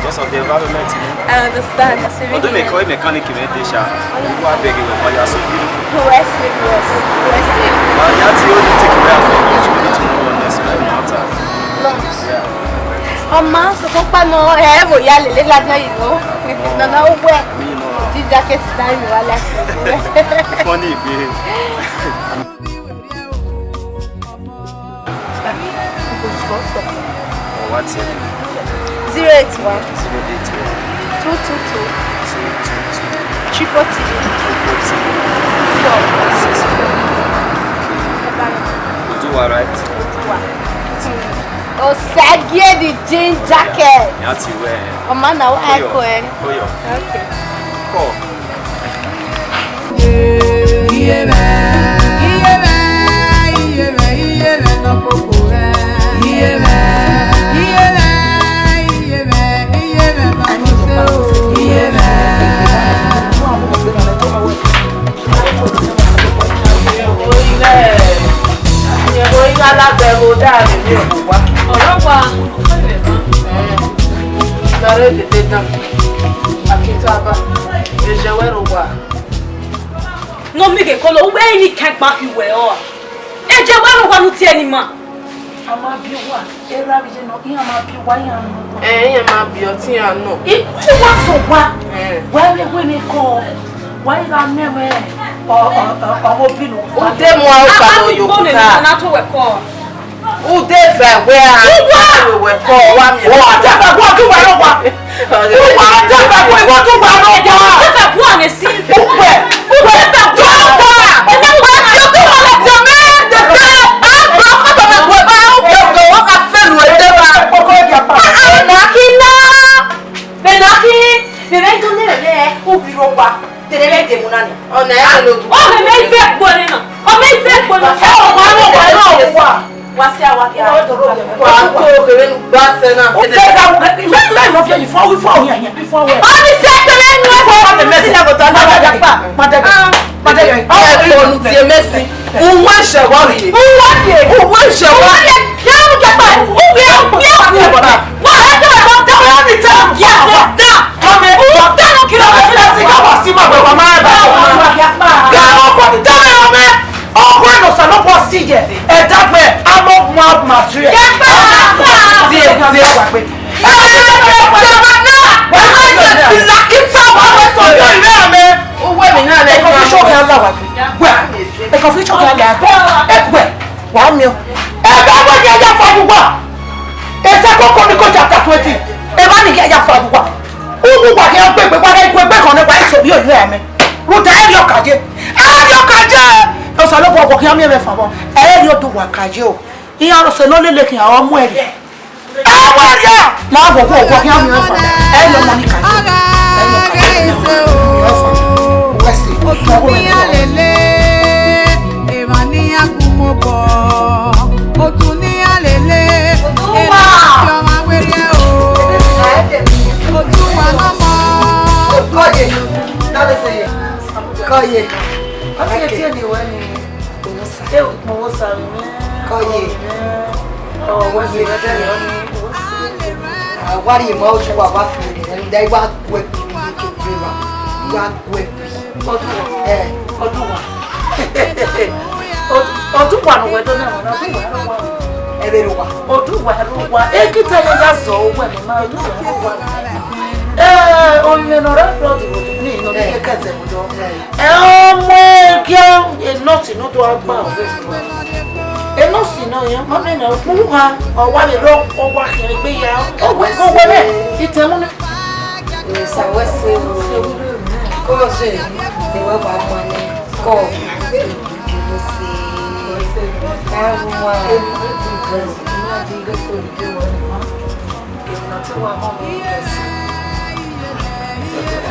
because of the environment, you know. I understand. Although me call mechanic in this sha, you are begging, but you are so beautiful. Who else? Who else? Who else? But you have to only take away from you, you need to move on next, so that matter. Lunch. Yeah. Ọmọ, sọ fún pa náà, ẹ, ẹ, wò ya lè lé ládìá yìí lọ. Nana, ó wẹ̀. Mi náà. Di jacket dá yìí wá láti. Funny, babe. Ọwa tiẹ. Zero eight one. Zero eight one. Two two two. Two two two. Triple three. Triple three. Six four. Six four. Okay. Oduwa, right? Oduwa. Osagie the jean jacket. Ìyá ti wẹ̀. Ọmọ náà wà á kọ ẹ. Ó yọ. Okay. Kọ́. Ọ̀rọ̀ wa. Lọrọ tete dan. Akitaba. Eje wẹ ro wa. No mi ke kolo, uwẹ ni ka gba fi wẹ ọ. Eje wẹ ro wa nu tie ni ma. A ma biẹ owa, erha vbe iye nọ, iran ma biẹ owa, iran nọ. Ẹ, iran ma biẹ ọtẹn iran nọ. I, I wa sẹ owa. Ẹ. Wa vbe wẹ ne kọ, wa i gha nẹ mwẹ, ọ, ọ, ọ, ọ, vbe obinu. Ude mu aro kpa nọ ye okuta. Na to wẹ kọ. Ude vẹ wẹ a. Uwa. Wẹ kọ, wa miẹn. Uwa, ude vẹ wẹ, ude vẹ wẹ. Uwa, ude vẹ wẹ, uwa, ude vẹ wẹ. Uwa, uwa, ude vẹ wẹ. Vbe na khin, vbe na khin, vbe vbe do ne vbe vbe u ghi rre owa, de ne vbe demu na ni. Ọ na ẹ lo. Ọ mẹ mẹ ife gbo ne na. Ọ mẹ ife gbo ne. Ẹ o wa no wa no wa. Wa si awa kia. Wa to kere nu gba sẹ na. O ke ga wo ke me me mo fi yi fo wi fo yan yan bi fo we. Ọ ni se kere nu e fo. Ma de ga. Ma de ga. Ọ ko nu ti emesi. Uwe ṣẹwa rhie. Uwe ye. Uwe ṣẹwa. Uwe ye. Kẹ u jẹ pa. Uwe ye. Uwe ye. Wa ẹ tẹ bọ tẹ bọ ni tẹ. Ya se ta. Kọmi. Uwe tẹ no kilo. Kọmi tẹ si ka wa si ma bẹ wa ma ba. Ga no ko ni tẹ bẹ ọmẹ. Ọkọ ẹnọ Osanobua si ye. Ẹ dagbe. Amọ ma ma su ye. Ye pa. Die die. Uwe mi na le. Ẹ kọ fi sọkẹ ala wa gbe. Wẹ, ẹ kọ fi sọkẹ ala gbe. Ẹ wẹ, wa miẹn. Ẹ bẹ wẹ ni ẹ ya fa owa. Ẹsẹ koko ni ko chapter twenty. Ẹ ma ni ya fa owa. Uwu wa khian gbegbe, wa rẹ igue gbe kan ne wa i so bi oyi amẹ. Rhunmwuda ẹ rhie ọkaje. Ẹ rhie ọkaje. Osanobua wọ khian miẹn mwẹ fan vbọ. Ẹ rhie oduwa kaje o. Iran rhose ne ọ lele khian ọ mu ẹre. Ẹ wẹ rhie. Ma wọ wọ wọ khian miẹn mwẹ fan. Ẹ rhie ọmọ ni kaje. Ẹ rhie ọkaje. Wẹ se. Otu ne a lele, emwa ne iran gu mu obọ. Otu ne iran lele, emwa ne iran werriẹ o. Otu wa nọ mọ. Kọye, that is it. Kọye. Ọ si etiẹn ni wẹ ni. Owosa. E, Owosa. Kọye. Ọ, wẹ se, wẹ se. A wa rhie ma otu wa wa fi rre, da i wa gu ẹkpo ye ke gbe ra, i wa gu ẹkpo. Oduwa. Ẹ. Oduwa. Oduwa ne uwẹ do na, Oduwa ẹre uwa. Ẹvbo ẹre uwa. Oduwa ẹre uwa. E ghi ta ye ya zọ owẹ ne ma Oduwa ẹre uwa. Ẹ, orinmwẹ ne ọ rre abroad ni nọ ni ye kẹsẹ mu yọ. Ẹ. Ẹ, ọmọ ẹgiẹ enọsi ne ọ do gba ọvbehe. Enọsi nọ yan, ma mẹ na okpuru ha, ọ wa vbe rọ, ọ wa khian egbe ya, ọ wẹ, ọ wẹ nẹ, itẹmwu nẹ. Sa wẹ se o. Kọ je, de wẹ wa ma nẹ, kọ. Wẹ se. Ka ru wa.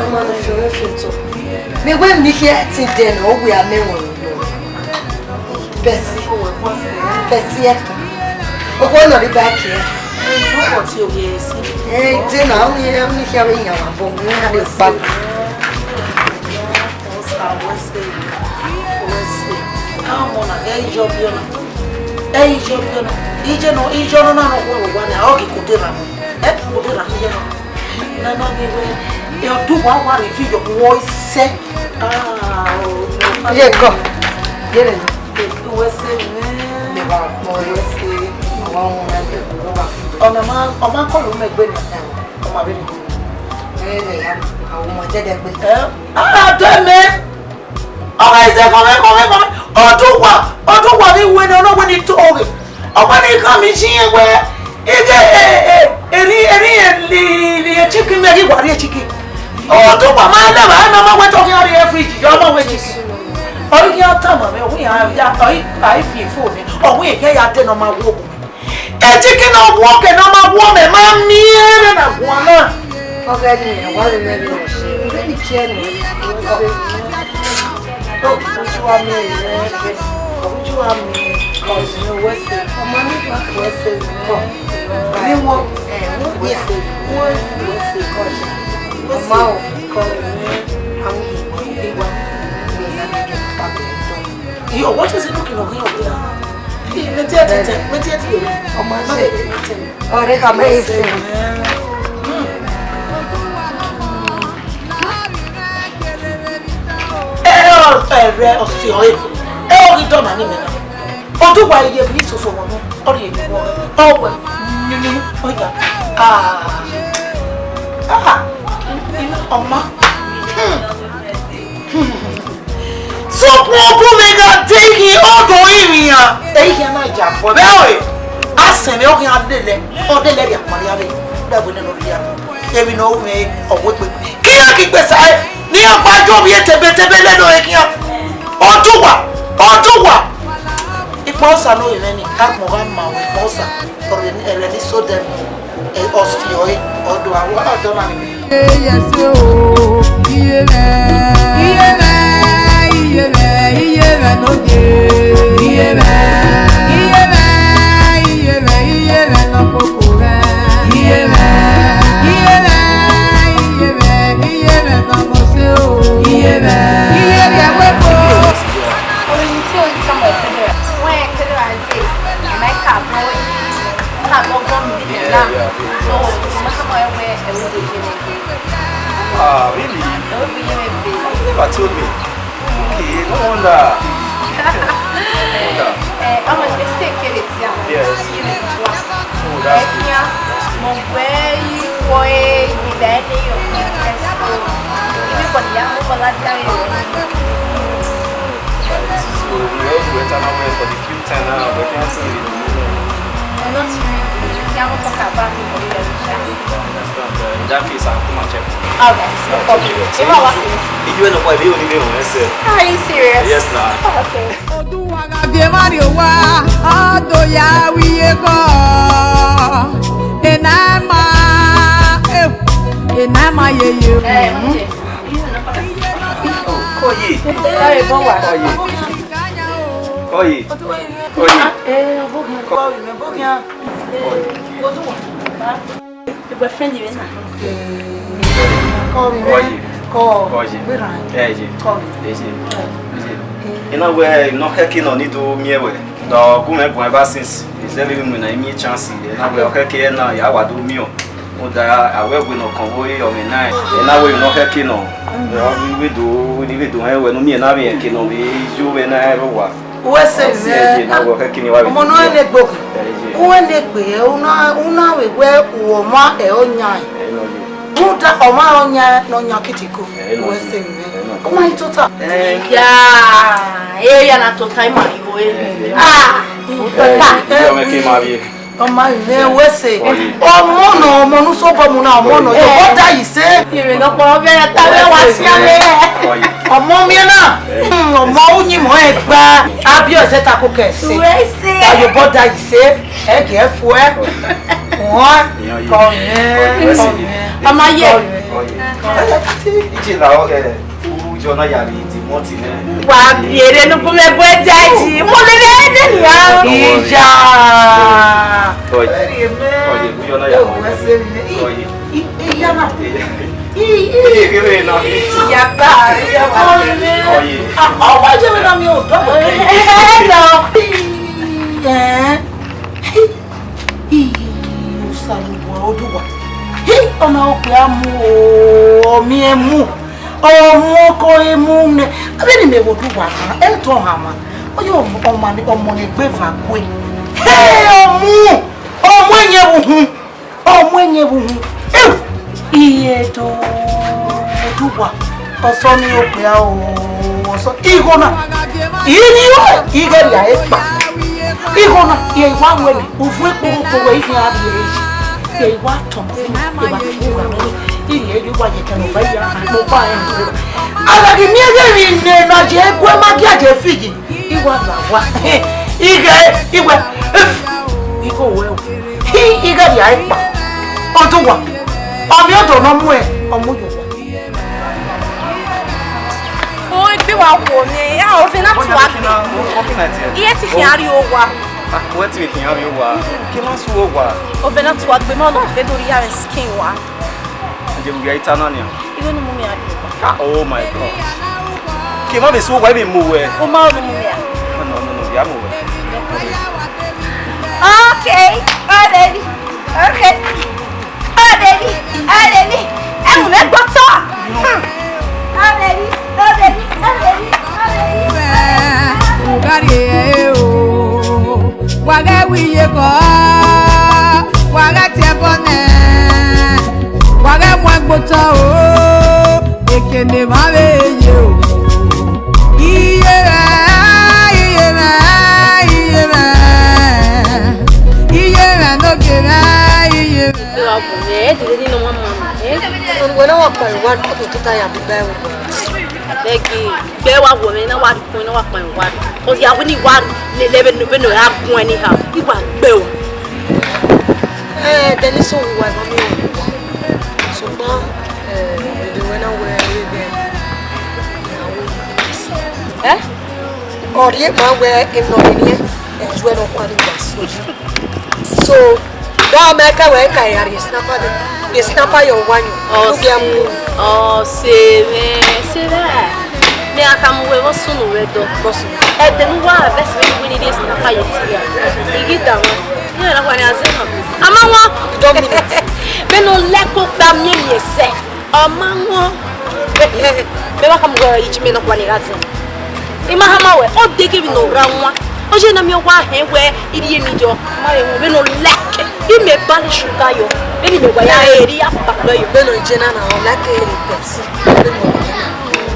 Ọma ne fiọnrẹn fi otọ. Mẹ wẹ miẹn khian ẹtin dẹ ne ọ wẹ amẹ wọn rẹ. Bẹsi, bẹsi ẹkan. Okhuo nọ rre ba kiẹ. Ẹ, de na, ọ ni, ọ ni khian vbe yan vbe abọ, ne a vbe kpa. Ẹ i ye ọbiọ na, ẹ i ye ọbiọ na, iye nọ, iye nọ na nọ khuẹ vbe owa na, ọ ghi kode ra, ẹ ghi kode ra iye nọ. Na na ni wẹ, e Oduwa wa rhie fi yọ wọ isẹ. Ah, oh, ye kọ, ye rẹ. Wẹ se mwẹ. Ọna ma, ọ ma kọlọ mẹ gbe nẹ, ọ ma vbe ni. Ẹ, ẹ, ya, àwọn ọmọ jẹ́jẹ́ pé. Ẹ, ah, tó ẹ mẹ. Ọmọ ẹsẹ̀ kọ́mẹ́, kọ́mẹ́, kọ́mẹ́. Ọdún wà, ọdún wà ní ìwé ni, ọlọ́wọ́ ni tó o rè. Ọmọ ní ká mi sí yẹn wẹ́. Ege, ẹ, ẹ, eri, eri, ẹ, li, li, ẹ, chicken, mẹ, ẹ, wà rí ẹ, chicken. Ọdún wà máa ń dàgbà, ẹ, máa wẹ́ tọ́ kí á rí ẹ fíríjì, yọ, máa wẹ́ chicken. Ọ̀rí kí á tà mọ̀ mí, òun yà á, yà, ọ̀rí, àìfi ìfò mi. Ọ̀hún èyí á yà dé, náà máa wó ògùn mi. Ẹ jẹ́ kí n na wọ ọkẹ na ma wọ mẹ ma miẹn na guan na. Ọghe ni, wa lele ni, vbene I kie ni. Ojú wa mi rẹ, ojú wa mi, ọ̀sìn wẹ́sẹ̀, ọmọ nígbà wẹ́sẹ̀ kọ̀, ní wọ́n, wẹ́sẹ̀, wọ́n wẹ́sẹ̀ kọ̀, ọmọ ò kọ̀, àwọn ìwà, ìwà, ìwà. Yo, what is he looking over here? Hey, me tell you, me tell you. Ọmọ ṣe. Ọ̀rẹ́ ka mẹ́ ẹ fẹ́. Ẹ ọ, ẹ rẹ ọsẹ ọ ẹ. Ẹ ọ rí dọ́mà ní mi. Ọdún wa iye bí soso wọn náà. Ọ rhie vbe ọ wẹ, nyunyun, ọ ya. Ah. Ah. Ọma. Hmm. Sokpan ọgumwẹ gha de ghi ọdọ rinmwian, ẹre iran na ya bọ vbe ẹre. A sẹ mwẹ, ọ khian lele, ọ lele rhie akparian vbe, da wẹ nene ọ rhie. Emwi ne ọ ru mwẹ, ọ wegbe. Ke iran ghi gbe sa ẹre, ne iran gba yo ovbi ẹre tebetebe lele ọre khian. Ọdọ uwa, ọdọ uwa. Ikpọsa ne ovbi mwẹ ni, agbọn gha ma wẹ ikpọsa, ọrẹ ni so dẹ. Ẹ, ọ si ọre, ọ do aro, ọ dọ na ni. Yes, oh, iye mwẹ, iye mwẹ, iye mwẹ, iye mwẹ nọ ye. Iye mwẹ, iye mwẹ, iye mwẹ, iye mwẹ nọ koko mwẹ. Iye mwẹ, iye mwẹ, iye mwẹ, iye mwẹ nọ mose o. Iye mwẹ, iye mwẹ wẹ ko. Oyin tí o tọmọ ẹkẹdẹrẹ, wọn ẹkẹdẹrẹ. Am I carbon? Carbon gone with the Yeah, yeah, yeah. So, how much I wear a week? Ah, really? A week, yeah, baby. You never told me. Okay, no wonder. No wonder. Eh, how much is take care of it? Yes. Oh, that's good. That's good. Mo gbẹ ikọ e, ìgbà ẹ lè yọ. Yes, so, ibi kọ ni ya mo kọ láti ayé rẹ. Right. So, we all do eternal well for the few time now, but can't see it. No, not really. Can't talk about it for you. Understand. Uh, in that case, I'll come and check. All right, no problem. Ẹ máa wá sí. Iju ẹ nọ pa ibi òní mi ò ẹsẹ̀. Are you serious? Yes, na. Okay. Oduwa gha viẹ emwa rrie owa, ọ do ya ru iye kọ. Ena ma, eh, ena ma yeye. Eh, okay. Kọye. Kọye, bọ wa. Kọye. Kọye. Kọye. Eh, ọbọghian. Kọye. Kọye. Your boyfriend, you know. Kọye. Kọye. Kọye. Eh, ye. Kọye. Eh, ye. Eh, ye. Ena wẹ nọ khẹke nọ ni do miẹn wẹ. Dọ gu mwẹ guan ever since. Is there even when I mean chance? Ena wẹ ọ khẹke na ya wa do miẹn. Rhunmwuda awẹgbe ne ọ kan vbe ọmwẹ na, ena wẹ nọ khẹke nọ. Ọ vbe do, vbe do hẹ wẹ ne u miẹn na vbe ẹke nọ vbe yo vbe na ẹrọ wa. Uwẹ sẹ Ọ si mwẹ. Ẹdẹ na wẹ ọ khẹke ni wa vbe Ọmọ ne ọ do. Negbe okhuo. Ẹ, ye. Uwẹ negbe, una, una vbe wẹ uwẹ ọmwa ẹ ọ yan. Ẹ, nọ ye. Rhunmwuda ọmwa ọ yan, ne ọ yan kitiko. Ẹ, nọ Uwẹ ye. Sẹ mwẹ. Ẹ, nọ ye. Ọ ma i tota. Ẹ. Ya, e ya na tota ima igho e. Ẹ, ẹ. Ah, Ẹ, tota. Ẹ, ọmọ ke ma vbe. Ọma mwẹ wẹ sẹ. Ọye. Ọmọ nọ, ọmọ ne u sobọ mu na, ọmọ nọ, Ọye. Yobọ da yi sẹ. Ire nọ kpọrọ vbe ta vbe wa si ame. Ọye. Ọmọ miẹn na, hmm, ọmọ uyin mọ ẹgba, abiọ ẹzẹ ta ko kẹ sẹ. Wẹ sẹ. Ta yobọ da yi sẹ, ẹgẹ fuẹ. Wọn, Ọye. Kọ yẹn, Ọye. Kọ yẹn. Ọma ye. Kọ yẹn. Ọye. Ije la ọ, ẹ, Ujọ na ya vbe Timoti nẹ. Wa biẹ rre ne ugbẹn mwẹ bu ẹdia yi, mo lele ẹdẹ nian. Iya. Ọye. Ọye, Ujọ na ya vbe. Ọye. I, iya na. Iya. I, i. Iye kere na. Iya ba, iya ba. Ọye. Ah, ọ wa je vbe na mi o, dọ. Hello. Eh. Iye, Osanobua Oduwa. Hi, ọna okpia mu o, ọ miẹn mu. Ọmọ ko emu nẹ. Avbe ne mẹ vbe Oduwa kan, ẹ tọ hanmwa. Ọ ye ọmọ, ọmọ ne, ọmọ ne egbe eva kue. He, ọmu, ọmu ẹyẹn vbe uhun. Ọmu ẹyẹn vbe uhun. Eu, iye do, Oduwa. Ọsọ ni okpia o, ọsọ. Igho na. Ivbi o, ighẹ rhia ekpa. Igho na, irẹn i wa wẹ nẹ, uvun ekpo okpo wẹ ifi a rhie re. Irẹn i wa tọn, eva ke gha mu, irẹn i wa ye kẹ ne ọ ba ya, ne ọ ba rẹn. A gha ghi miẹn ghe emwi ne na ye gu ma gie a je fi yi. I wa la wa. Ighẹ, iwẹ. Igho wẹ o. Hi, ighẹ rhia ekpa. Oduwa. Ọ miẹn odọ ne ọ muẹn, ọ mu ye owa. O egbe wa wo ne, a ovẹn na tua gbe. Iye ti khian rrie owa. Ah, wẹ ti khian rrie owa. Ke ma su owa. Ovẹn na tua gbe, ma ọ na vẹ do rhie avbe skin wa. Ẹ je vbe ita na nian. Igho ne u mu miẹn a rrie owa. Ah, oh my God. Ke ma vbe su owa, I vbe mu wẹ. U ma ọ ne u mu miẹn a? No, no, no, ya mu wẹ. Okay, oh baby. Okay. Oh baby, oh baby. Ẹ mu mwẹ gbọtọ. Hmm. Oh baby, oh baby, oh baby, oh baby. Ugari e o. Wa ghẹ wẹ iye kọ, wa ghẹ tie ẹbọ nẹ, wa ghẹ mu ẹgbotọ o, ekene emwa vbe ye o. Iye mwẹ, iye mwẹ, iye mwẹ, iye mwẹ ne ogie mwẹ, iye mwẹ. Ẹ wa bu mwẹ, ẹ dede ni nọ ma ma, ẹ? Wẹ na wa kpa wa, ọ tota ya bu ba ẹvbo. Bẹghe, gbe wa wo mwẹ na wa rhie ukpọn na wa kpa wa rhie. Cause ya wini wa lele vbene, vbene ọ ya guan anyhow. I wa gbe o. Eh, Dennis, o wa ma mi o. Sokpan, eh, ede wẹ na wẹ ebe. Eh? Ọ rhie ma wẹ emwi ne ọ rhie, eh, ju ẹre ọ kpa ni gba so. So, da mẹ ka wẹ ka ya rhie snapper de. Rhie snapper ye wa yan. Ọ, u ghi mu. Ọ, se mwẹ, se mwẹ. Mẹ a ka mu wẹ vbe ọ sunu vbe dọ. Vbe ọ sunu. Ẹdẹ ne uwa vẹ se vbe wini rhie snapper ye ti ya. I ghi da wọn. Iye na wa ni a zẹ na. A ma wọn. One minute. Vbene ọ lẹ ko gba miẹn miẹn sẹ. Ọ ma wọn. Mẹ wa ka mu wẹ iji mẹ nọkpa ni gha zẹ. I ma hama wẹ, ọ de kevbe ne ọ rre wan. Ọ ye na miẹn wa hẹn wẹ, I rhie emwi yọ. Ma rhe wọn, vbene ọ lẹ kẹ. I mẹ ba ne sugar yọ. Vbene I mẹ wa ya rhie, I ya ba wẹ yọ. Vbene ọ ye na na, ọ lẹ kẹ Pepsi. Vbene ọ ye na.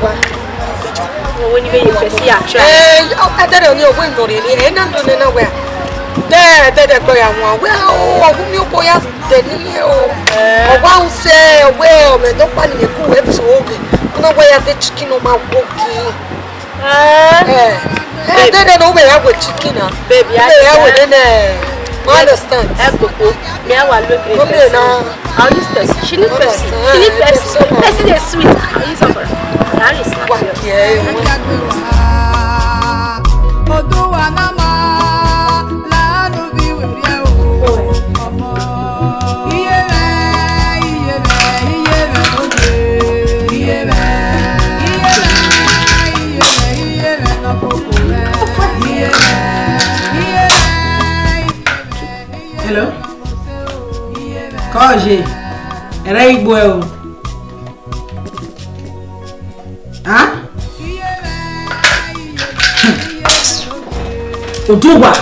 Wa. Ọ wẹ ne I vbe ye Pepsi ya try. Eh, ọ ka dẹrẹ ni ọ wẹ nọ rhie ni. Eh, na do ne na wẹ. Dẹ, dẹ, dẹ, kọ ya wan. Wẹ, ọ, ọ gu mi okpo ya. Deni o. Eh. Ọ wa use, ọ wẹ, ọ mẹ dọkpa ni mẹ ku wẹ to oge. Ọ na wẹ ya de chicken ọ ma wo gi. Eh. Eh. Eh, babe. Dede no wẹ ya wẹ chicken na. Babe, ya wẹ ya wẹ de ne. I understand. Ẹ gbogbo. Me, I wa look. No, me na. I'll use Pepsi. She need Pepsi. Understand. She need Pepsi. Pepsi dey sweet. I'll use some for her. That is not. Wa ki ẹ, wa. Oduwa na ma la nu bi wẹ. Hello? Kọje, ẹrẹ igbo ẹ o. Oduwa,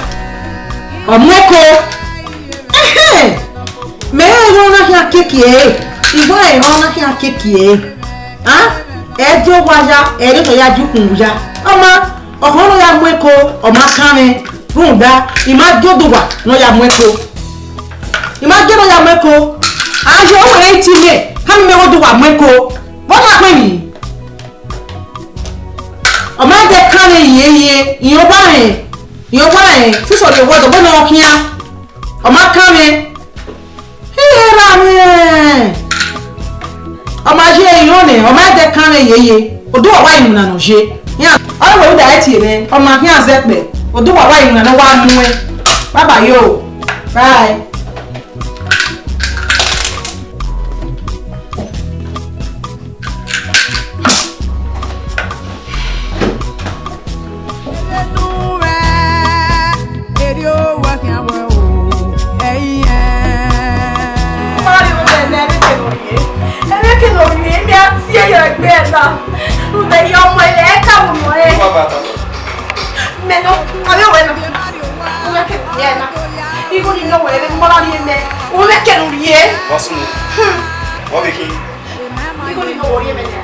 ọ mu ẹko. Ẹhẹn, mẹ rẹn erhan na khian keke ẹre, I wa rẹn erhan na khian keke ẹre. A, ẹ die owa ya, ẹ rhie otọ ya die ukhunmwu ya. Ọ ma, ọkhọ ne ọ ya mu ẹko, ọ ma kan mwẹ, rhunmwuda, I ma gie Oduwa ne ọ ya mu ẹko. I ma gie ne ọ ya mu ẹko. A ye ọmọ rẹ iti mẹ, ka miẹn mẹ wẹ Oduwa mu ẹko. Vbọ na kpe emwi? Ọ ma dẹ kan mwẹ hiẹnhiẹn, irẹn ọgba rẹn, irẹn ọgba rẹn, sisọ rhie wẹ dọgbọ ne ọ khian. Ọ ma kan mwẹ. Iye ra mwẹ. Ọ ma ye irẹn nẹ, ọ ma dẹ kan mwẹ yeye. Oduwa wa iwinna ne ọ ye. Iran, ọ wẹ uda ẹtie mwẹ, ọ ma khian zẹ kpẹ. Oduwa wa iwinna ne ọ wa mu ẹn. Bye bye yo. Bye. Ẹmwẹ kene ọ rhie, ẹmwẹ kene ọ rhie, mẹ a tie yọ egbe na. Rhunmwuda, ọmọ ẹre ka mu nọ ẹre. Mẹ nọ, avbe wẹ nọ. Uwẹ kene ọ rhie na. Igho ni nọ wẹ, vbe ne u ma rhie mẹ. Uwẹ kene ọ rhie. Wa sunu. Hmm. Wa vbe khin. Igho ni nọ wẹ ọ rhie mẹ na.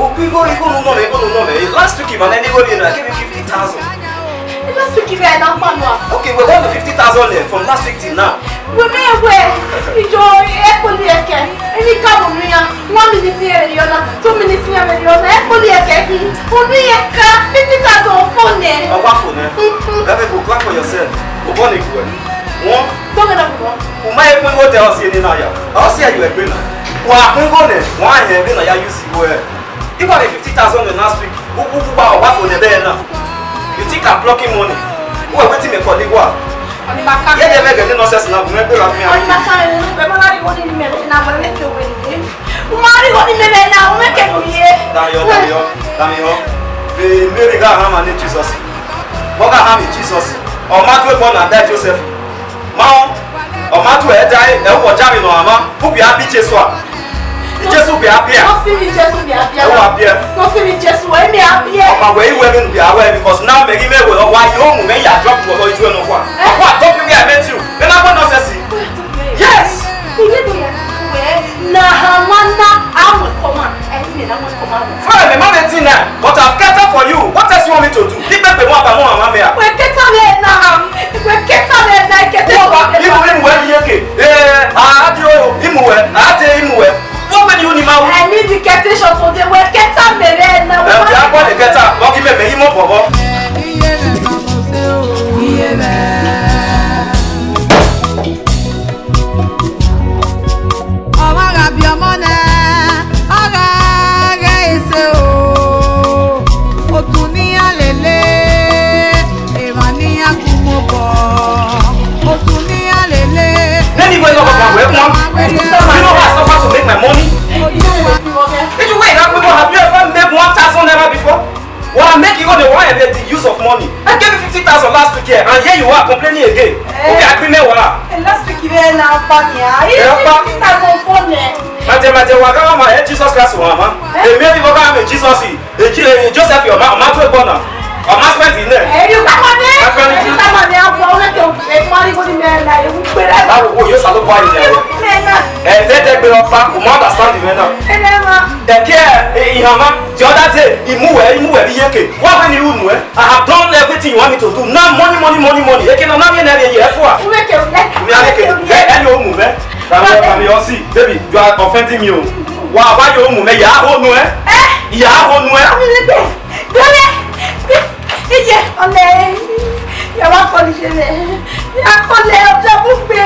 Oku igho, igho ne u nọ mẹ, igho ne u nọ mẹ. Last week, I ma nẹ ne igho rhie na, I gave you fifty thousand. Last week, I vbe na kpa nua. Okay, we want the fifty thousand there from last week till now. Wẹ mẹ wẹ, iyọ, ẹ kpoli ẹkẹ, emwi ka mu nọ iran, one minute iran vbe rhie ọna, two minutes iran vbe rhie ọna, ẹ kpoli ẹkẹ khin, unu iran ka fifty thousand fo nẹ. Ọ wa fo nẹ. Mm-mm. Very good, clap for yourself. Obọ ni guẹ. One. Gbọmọ na gbọ. U ma he kpe igho te ọ si eni na ya. Ọ si ẹ yọ egbe na. Wa kpe igho nẹ, wa hẹn vbene ọ ya use igho ẹre. Igho ni fifty thousand last week. U, u, u wa, ọ wa fo nẹ ẹbẹre na. You think I'm plucking money? Who are waiting me call igho a? Ọni ma ka. Ye de mẹ gẹ ne nonsense na, mẹ gbe ra mi a. Ọni ma ka, ẹ ma na ri igho ni mẹ na, mẹ ke wẹ ni. U ma ri igho ni mẹ na, mẹ ke wẹ ye. Dayọ, dayọ, dayọ. Be Mary gha rhan ma ne Jesus. Vbọ gha rhan ma Jesus. Ọ ma tu egbe na da Joseph. Ma ọ, ọ ma tu ẹre da ẹre, ẹ wọ ja mi nọ rhan ma. Ubi a bi Jesu a. Jesu biẹ a biẹ. Nọ si vbe Jesu biẹ a biẹ. Ẹ wa biẹ. Nọ si vbe Jesu, ẹ miẹn a biẹ. Ọ ma wẹ iwẹ vbene u biẹ a wẹ, because now mẹ ghi mwẹ wẹ wa yo mu mẹ ya drop you ọgọ ituẹ nọ kua. Wa drop you where I met you. Mẹ ma gbọ nonsense. Yes. Iye do ya wẹ na ha ma na a mu kọma. Ẹ ni mẹ na mu kọma. Fine, mẹ ma vbe tin na, but I've catered for you. What else you want me to do? Ni pe pe mo aba mo mama mẹ a. Wẹ kẹta vbe na. Wẹ kẹta vbe na, kẹta. Imu, imu wẹ ni yeke. Eh, a di o, imu wẹ, a de imu wẹ. Wọ́n pè ní Unima o. I need the quotation today. Wẹ kẹta mẹ rẹ na. Ẹ, ọ̀dà pọ̀ ní kẹta, wọ́n kí mẹ̀mẹ̀ yín mọ̀ bọ̀bọ̀. Ọmọ gha biẹ ọmọ nẹ, ọ gha ghẹ ese o. Otu ne iran lele, emwa ne iran gu mu obọ. Otu ne iran lele. Nene iwẹ nọ papa wẹ guan. You know how I suffer to make my money? If you wait, have you ever made one thousand naira before? Well, I make you go the one and the use of money. I gave you fifty thousand last week here, and here you are complaining again. Okay, I bring me wa. Eh, last week you were now back here. Ẹ pa. Fifty thousand phone there. Mate, mate, wa ga ma, eh, Jesus Christ wa ma. Eh? Èmi ẹ fi bọ ga ma Jesus. Eji, eh, Joseph, your ma, ma tu ẹgbọn na. Ọ ma spend in there. Eh, you come on there. My friend, you come on there. Ọkọ ọmọ kẹ ẹ mari ko ni mẹ na, ewu pere. Báwo wo yóò sá ló bọ ayé rẹ? Mẹ na. Ẹ tẹ́tẹ́ gbé ọpá, o ma understand ìwé náà. Ẹ lẹ́ ma. Ẹ kí ẹ, ẹ, ìhàn ma, the other day, ìmúwẹ̀, ìmúwẹ̀ bí yékè. Wọ́n fẹ́ ní irú nù ẹ́. I have done everything you want me to do. Now money, money, money, money. Eke na na mi na ye ye fua. Uwe ke o, like, mi a ke. Uwe ke o, like. Ẹ, ẹ ni o mu mẹ. Bàbá, bàbá mi, ọ sí, baby, you are offending me o. Wa, wa yo mu mẹ, ya ho nu ẹ. Eh? Ya ho nu ẹ. Dole, iye, ọlẹ, ya wa kọ ni se mẹ. Ya kọ lẹ, ọjọ mu gbe.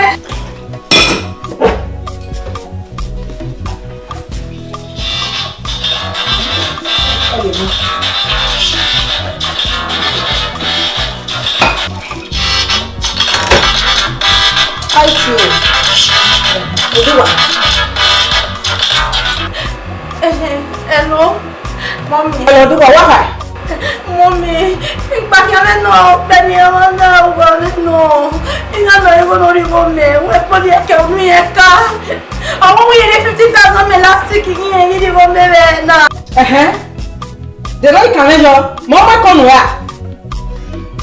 Oluwa. Hello, mommy. Hello, Oluwa, wa kha? Mommy, ikpakhian mwẹ nọ, ọkpẹ ne iran na, uwa mwẹ nọ. Iran na igho ne ọ rhie igho mẹ, wẹ kpọdi ẹkẹ unu iran ka. Ọ wẹ u yere fifty thousand mẹ last week, iran ghi rhie igho mẹ vbe na. Ẹhẹn. De nọ ikan mwẹ yọ, mẹ ọ mu ẹko nuẹn ra?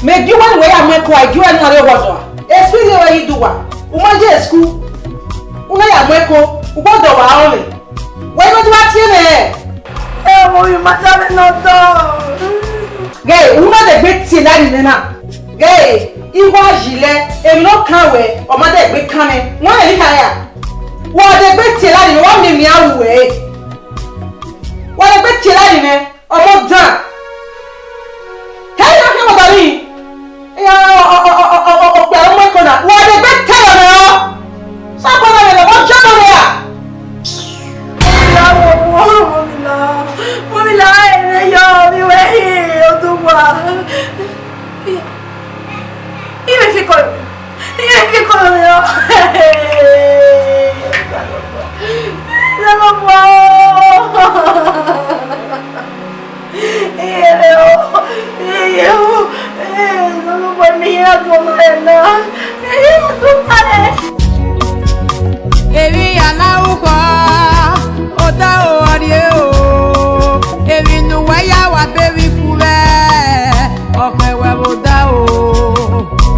Mẹ gie uwẹ ne uwẹ ya mu ẹko, a gie uwẹ ne u na rrie owa ọdọ a? Esu rhie ruẹ ghi do uwa, u ma ye school, u na ya mu ẹko, ugbọdọ wa rọnmwẹ. Wẹ ne ọ do wa tie mwẹ rẹ? Ẹ wo, you must have another. Ghẹ, u na dẹ egbe tie lari nẹ na. Ghẹ, I wa yi lẹ, emwi ne ọ kan wẹ, ọ ma dẹ egbe kan mwẹ. Wẹ rẹn eha ra? Wa dẹ egbe tie lari nẹ, wa miẹn emwi a ru wẹ. Wa dẹ egbe tie lari nẹ, ọmọ dan. Hẹ, I na khian vbe ọdọ ni. Okpia ọmọ ẹko na, wa dẹ egbe tie lari nẹ. Sabọna vbe lọghọ jọ nọ ria. Mọmila, mọmila, mọmila, ene yọ, mi wẹ hi, Oduwa. Iye, iye, fi kọ, iye, fi kọ mi o. Osanobua o. Iye o, iye o, eh, Osanobua, mi ya tọn na ena, mi ya tọn na ena. Emwi ya na ru khọ, odaro ọrrie o. Emwi ne uwa ya wa be vbe ikun vbe ọkhẹ wẹ vbe odaro.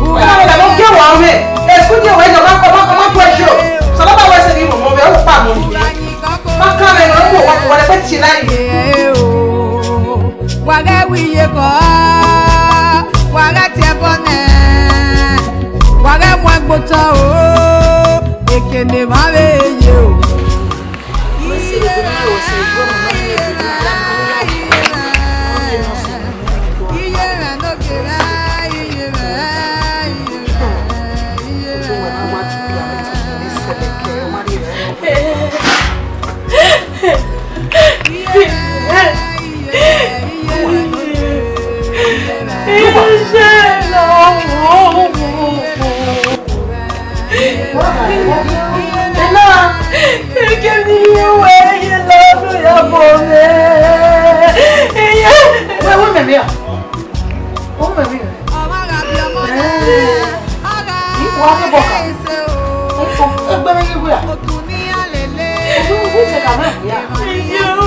Uwa ya vbe gie wa mwẹ, esu gie wẹ yọ, ma, ma, ma, ma, ma, ma, Wa ghẹ ru iye kọ, wa ghẹ tie ẹbọ nẹ, wa ghẹ mu ẹgbe otọ o, ekene emwa vbe ye o. Wẹ, wẹ, mẹ mẹ a? Wẹ, mẹ mẹ a? Ẹ, ẹ, wa ke bọ ka. Ẹ, ẹ, egbe mwẹ ye wẹ a? Who, who take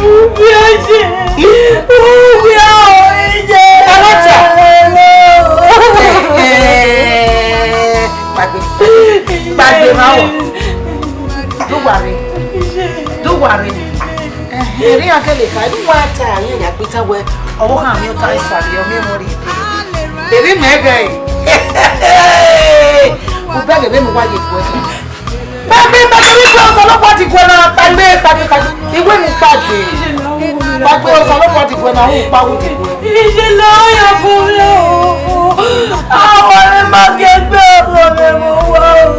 Ubi oye. Ubi oye. Ẹ má ta. Gbàgbé. Gbàgbé ma o. Do worry. Do worry. Eri a kele ka, do wa ta, a ya kpita wẹ. Ọwọ kan mi o ta isa, mi o mi mo ri. Eri mẹ gẹ. U bẹghe vbene uwa ye guẹ. Kpagbe, kpagbe, vbe Osanobua di guẹ na, kpagbe, kpagbe, kpagbe. Iwe mu kpagbe. Kpagbe, Osanobua di guẹ na, u kpagbe di guẹ. Iye la ya bọ rẹ o. Àwọn ẹ máa kẹgbẹ́ ọ̀rọ̀ rẹ̀ mọ́ wá o.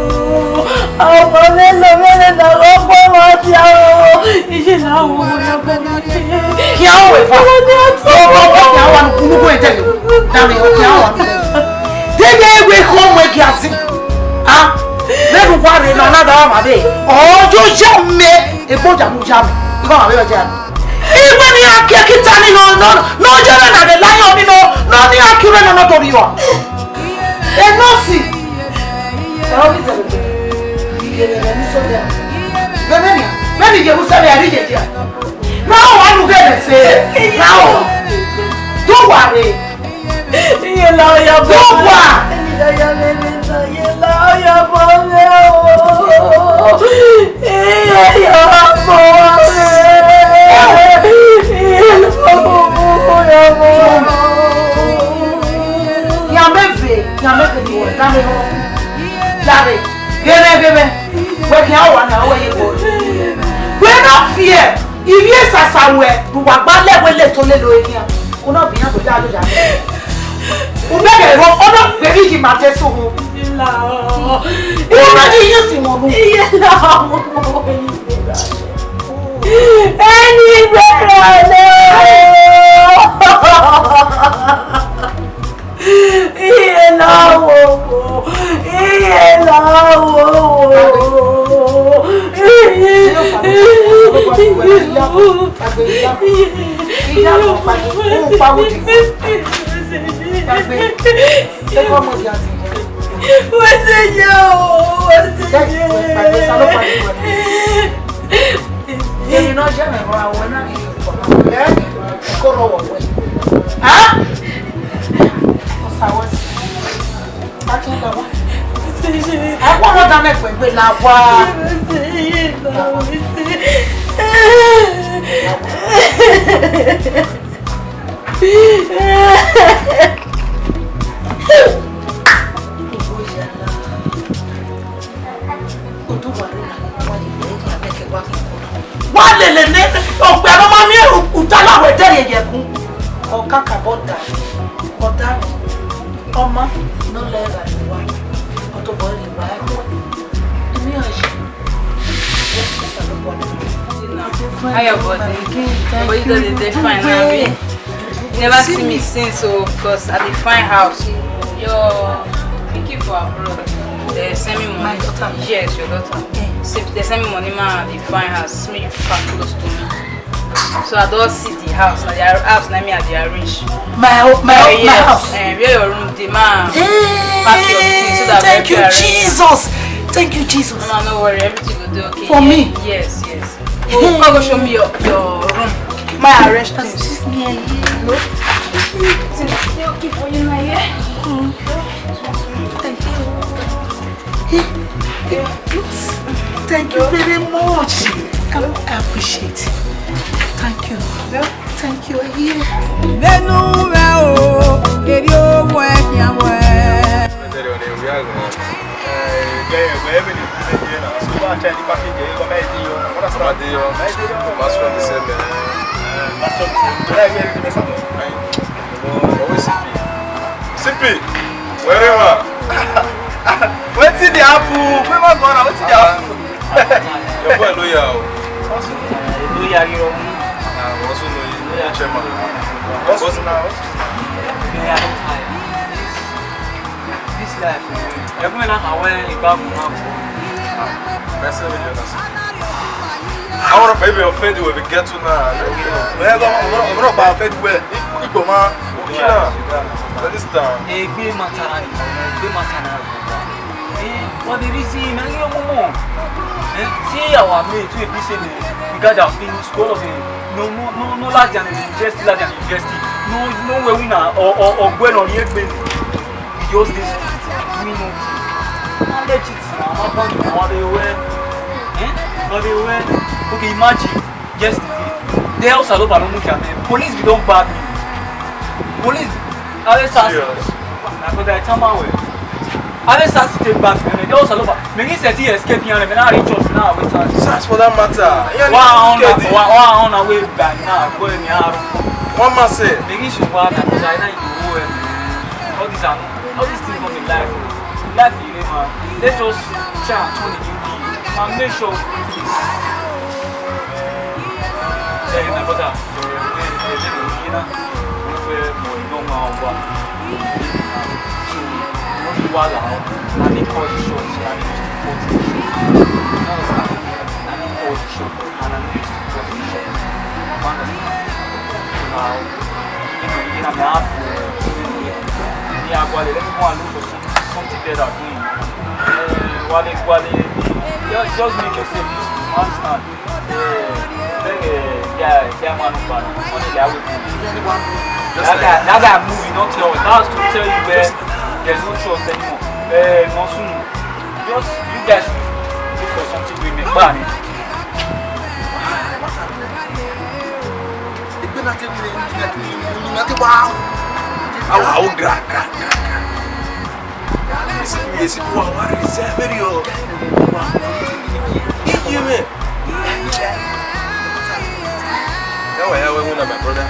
Àwọn ẹ lọ mẹ́rẹ̀ náà lọ́gbọ́n wá sí àwọn. Iye la wọ ọmọ ya bọ rẹ. Kí a wẹ̀ fà. Ọmọ ọmọ kí a wà ní kúlúkú ẹ̀jẹ̀ lè. Dàmí ọ̀kẹ́ a wà ní. Dede egbe kọ mu ẹgi asi. A, vbene uwa rre na na da ma vbe. Ọjọ ya mẹ, egboja mu ya mẹ. Igho ma vbe ọjọ ya mẹ. Igbe ni a ke kita ni no, no, no, je na na de la yo ni no, no ni a ki re no, no to ri yo. E no si. Ẹ o bi zẹ vbe. Iye vbe ni so dia. Vbe ni, vbe ni Jerusalem a ri ye dia. Na wa nu ghe mẹ se. Na o. Do worry. Iye la ya bọ. Tó wà. Iye la ya bọ rẹ o. Iye ya bọ rẹ. Iye la ya bọ rẹ. Ya mẹ ve, ya mẹ ve ni wọ, da mẹ ho. Dare, gẹmẹ, gẹmẹ. Wẹ khian wa na, wẹ ye bọ. Wẹ na fiẹ. Ivbi esasa ruẹ ne uwa gba lẹ wẹ le to lele ore khian. Una vian do ya lo ya. Ubẹghe ro, ọna kperi yi ma te so ho. Una yi yi si mo nu. Iye la. Ẹni gbẹrẹ lẹ. Iye la wo wo, iye la wo wo, iye la wo wo. Ìyá kan pariwo, ó ń pariwo dìgbò. Pariwo. Take one more glass. Wọ́n ṣe yẹ o, wọ́n ṣe yẹ. Pariwo, sá ló pariwo ẹ̀. Èmi náà jẹ́ mẹ̀rọ àwọn náà ní ìkọ̀nà. Ẹ́ kó rọwọ̀ pẹ̀. Á? Ọ̀sà wọ́n sí. Á tún lọ wá. Ẹ kó lọ dá mẹ́pẹ̀ gbé la wá. Wa lele ne ọgbẹ ọmọ ma miẹn uta la wẹ dẹrriẹ yẹ ẹkun. Ọ kakabọ da, ọ da, ọma ne ọ lẹ gha ye owa, ọ tobọ rhie evba ẹkun. Emiọnrẹn ye. How your body? Body don dey dey fine now, abi? You never see me since, so, because I dey find house. Your pikin for abroad. They send me money. My daughter? Yes, your daughter. Eh. Say they send me money, ma, I dey find house. Me pack close to me. So I don see the house. Na the house na me I dey arrange. My ho-, my, eh, my house. Eh, where your room dey, ma? Eh, pack your things so that thank you, Jesus. Thank you, Jesus. Mama, no worry, everything go dey okay. For me? Yes, yes. Go, come go show me your, your room. My arrange things. Assist me here. No? Things dey okay for you now, yeah? Mm. Thank you. Thank you very much. I, I appreciate. Thank you. Thank you. Yeah. Vbene u mwẹ o, erriọ owẹ khian wẹ. C P, wherever. Wetin dey happen? Wetin dey happen? Your boy no here o. Hustle. No here, you know. Ah, hustle no, you know, chairman. Hustle now. This life, eh, everyone na hawe igba gun na ko. Ah, person wey you understand. I wanna maybe offend you when we get to now. Well, I'm gonna, I'm gonna offend you. Igbo man. Okay, now. Understand? Egbe matara ni, egbe matara ni. Eh, what the reason? Na yo momo. Eh, see our mate wey be say me. Guy that finish school, all of them, no, no, no, no, last year university, last year university, no, no way winner or or or when or egbe. We just dey street, doing nothing. Na legit na, na bad na. What they wear? Eh? What they wear? Okay, imagine yesterday. The house all over no move, man. Police be don bag me. Police, I dey sars. Serious? Na brother, I tell my way. I dey sars take bag me. The house all over. Me need to escape here. Me na reach church now. Wait. Sars for that matter. Wa on, wa wa on away back now. Go in here. One man say. Me need to wa na brother. I know you. All these are, all these things come in life. Life is real, man. Let's just try and turn the new thing. And make sure. Hey, my brother, you know, we know my over. So, you know, you are now. Let me call the shots. Let me just put the shots. You understand? Let me call the shots. And I need to put the shots. You understand? So now, you know, you know, me have to, yeah, well, let me go and look for some, something better doing. Uh, wale, wale, just, just make yourself useful. You understand? Eh, beg, eh, yeah, yeah, man, man. Only that way. That guy, that guy moving, not tell. That's to tell you where there's no trust anymore. Eh, Monsoon, just you guys should look for something to make money. Awa, awo, gra, gra, gra, gra. Esi, esi, wa, wa, reserve area o. Wa, wa, iji me. Yawa, yawa, we na, my brother.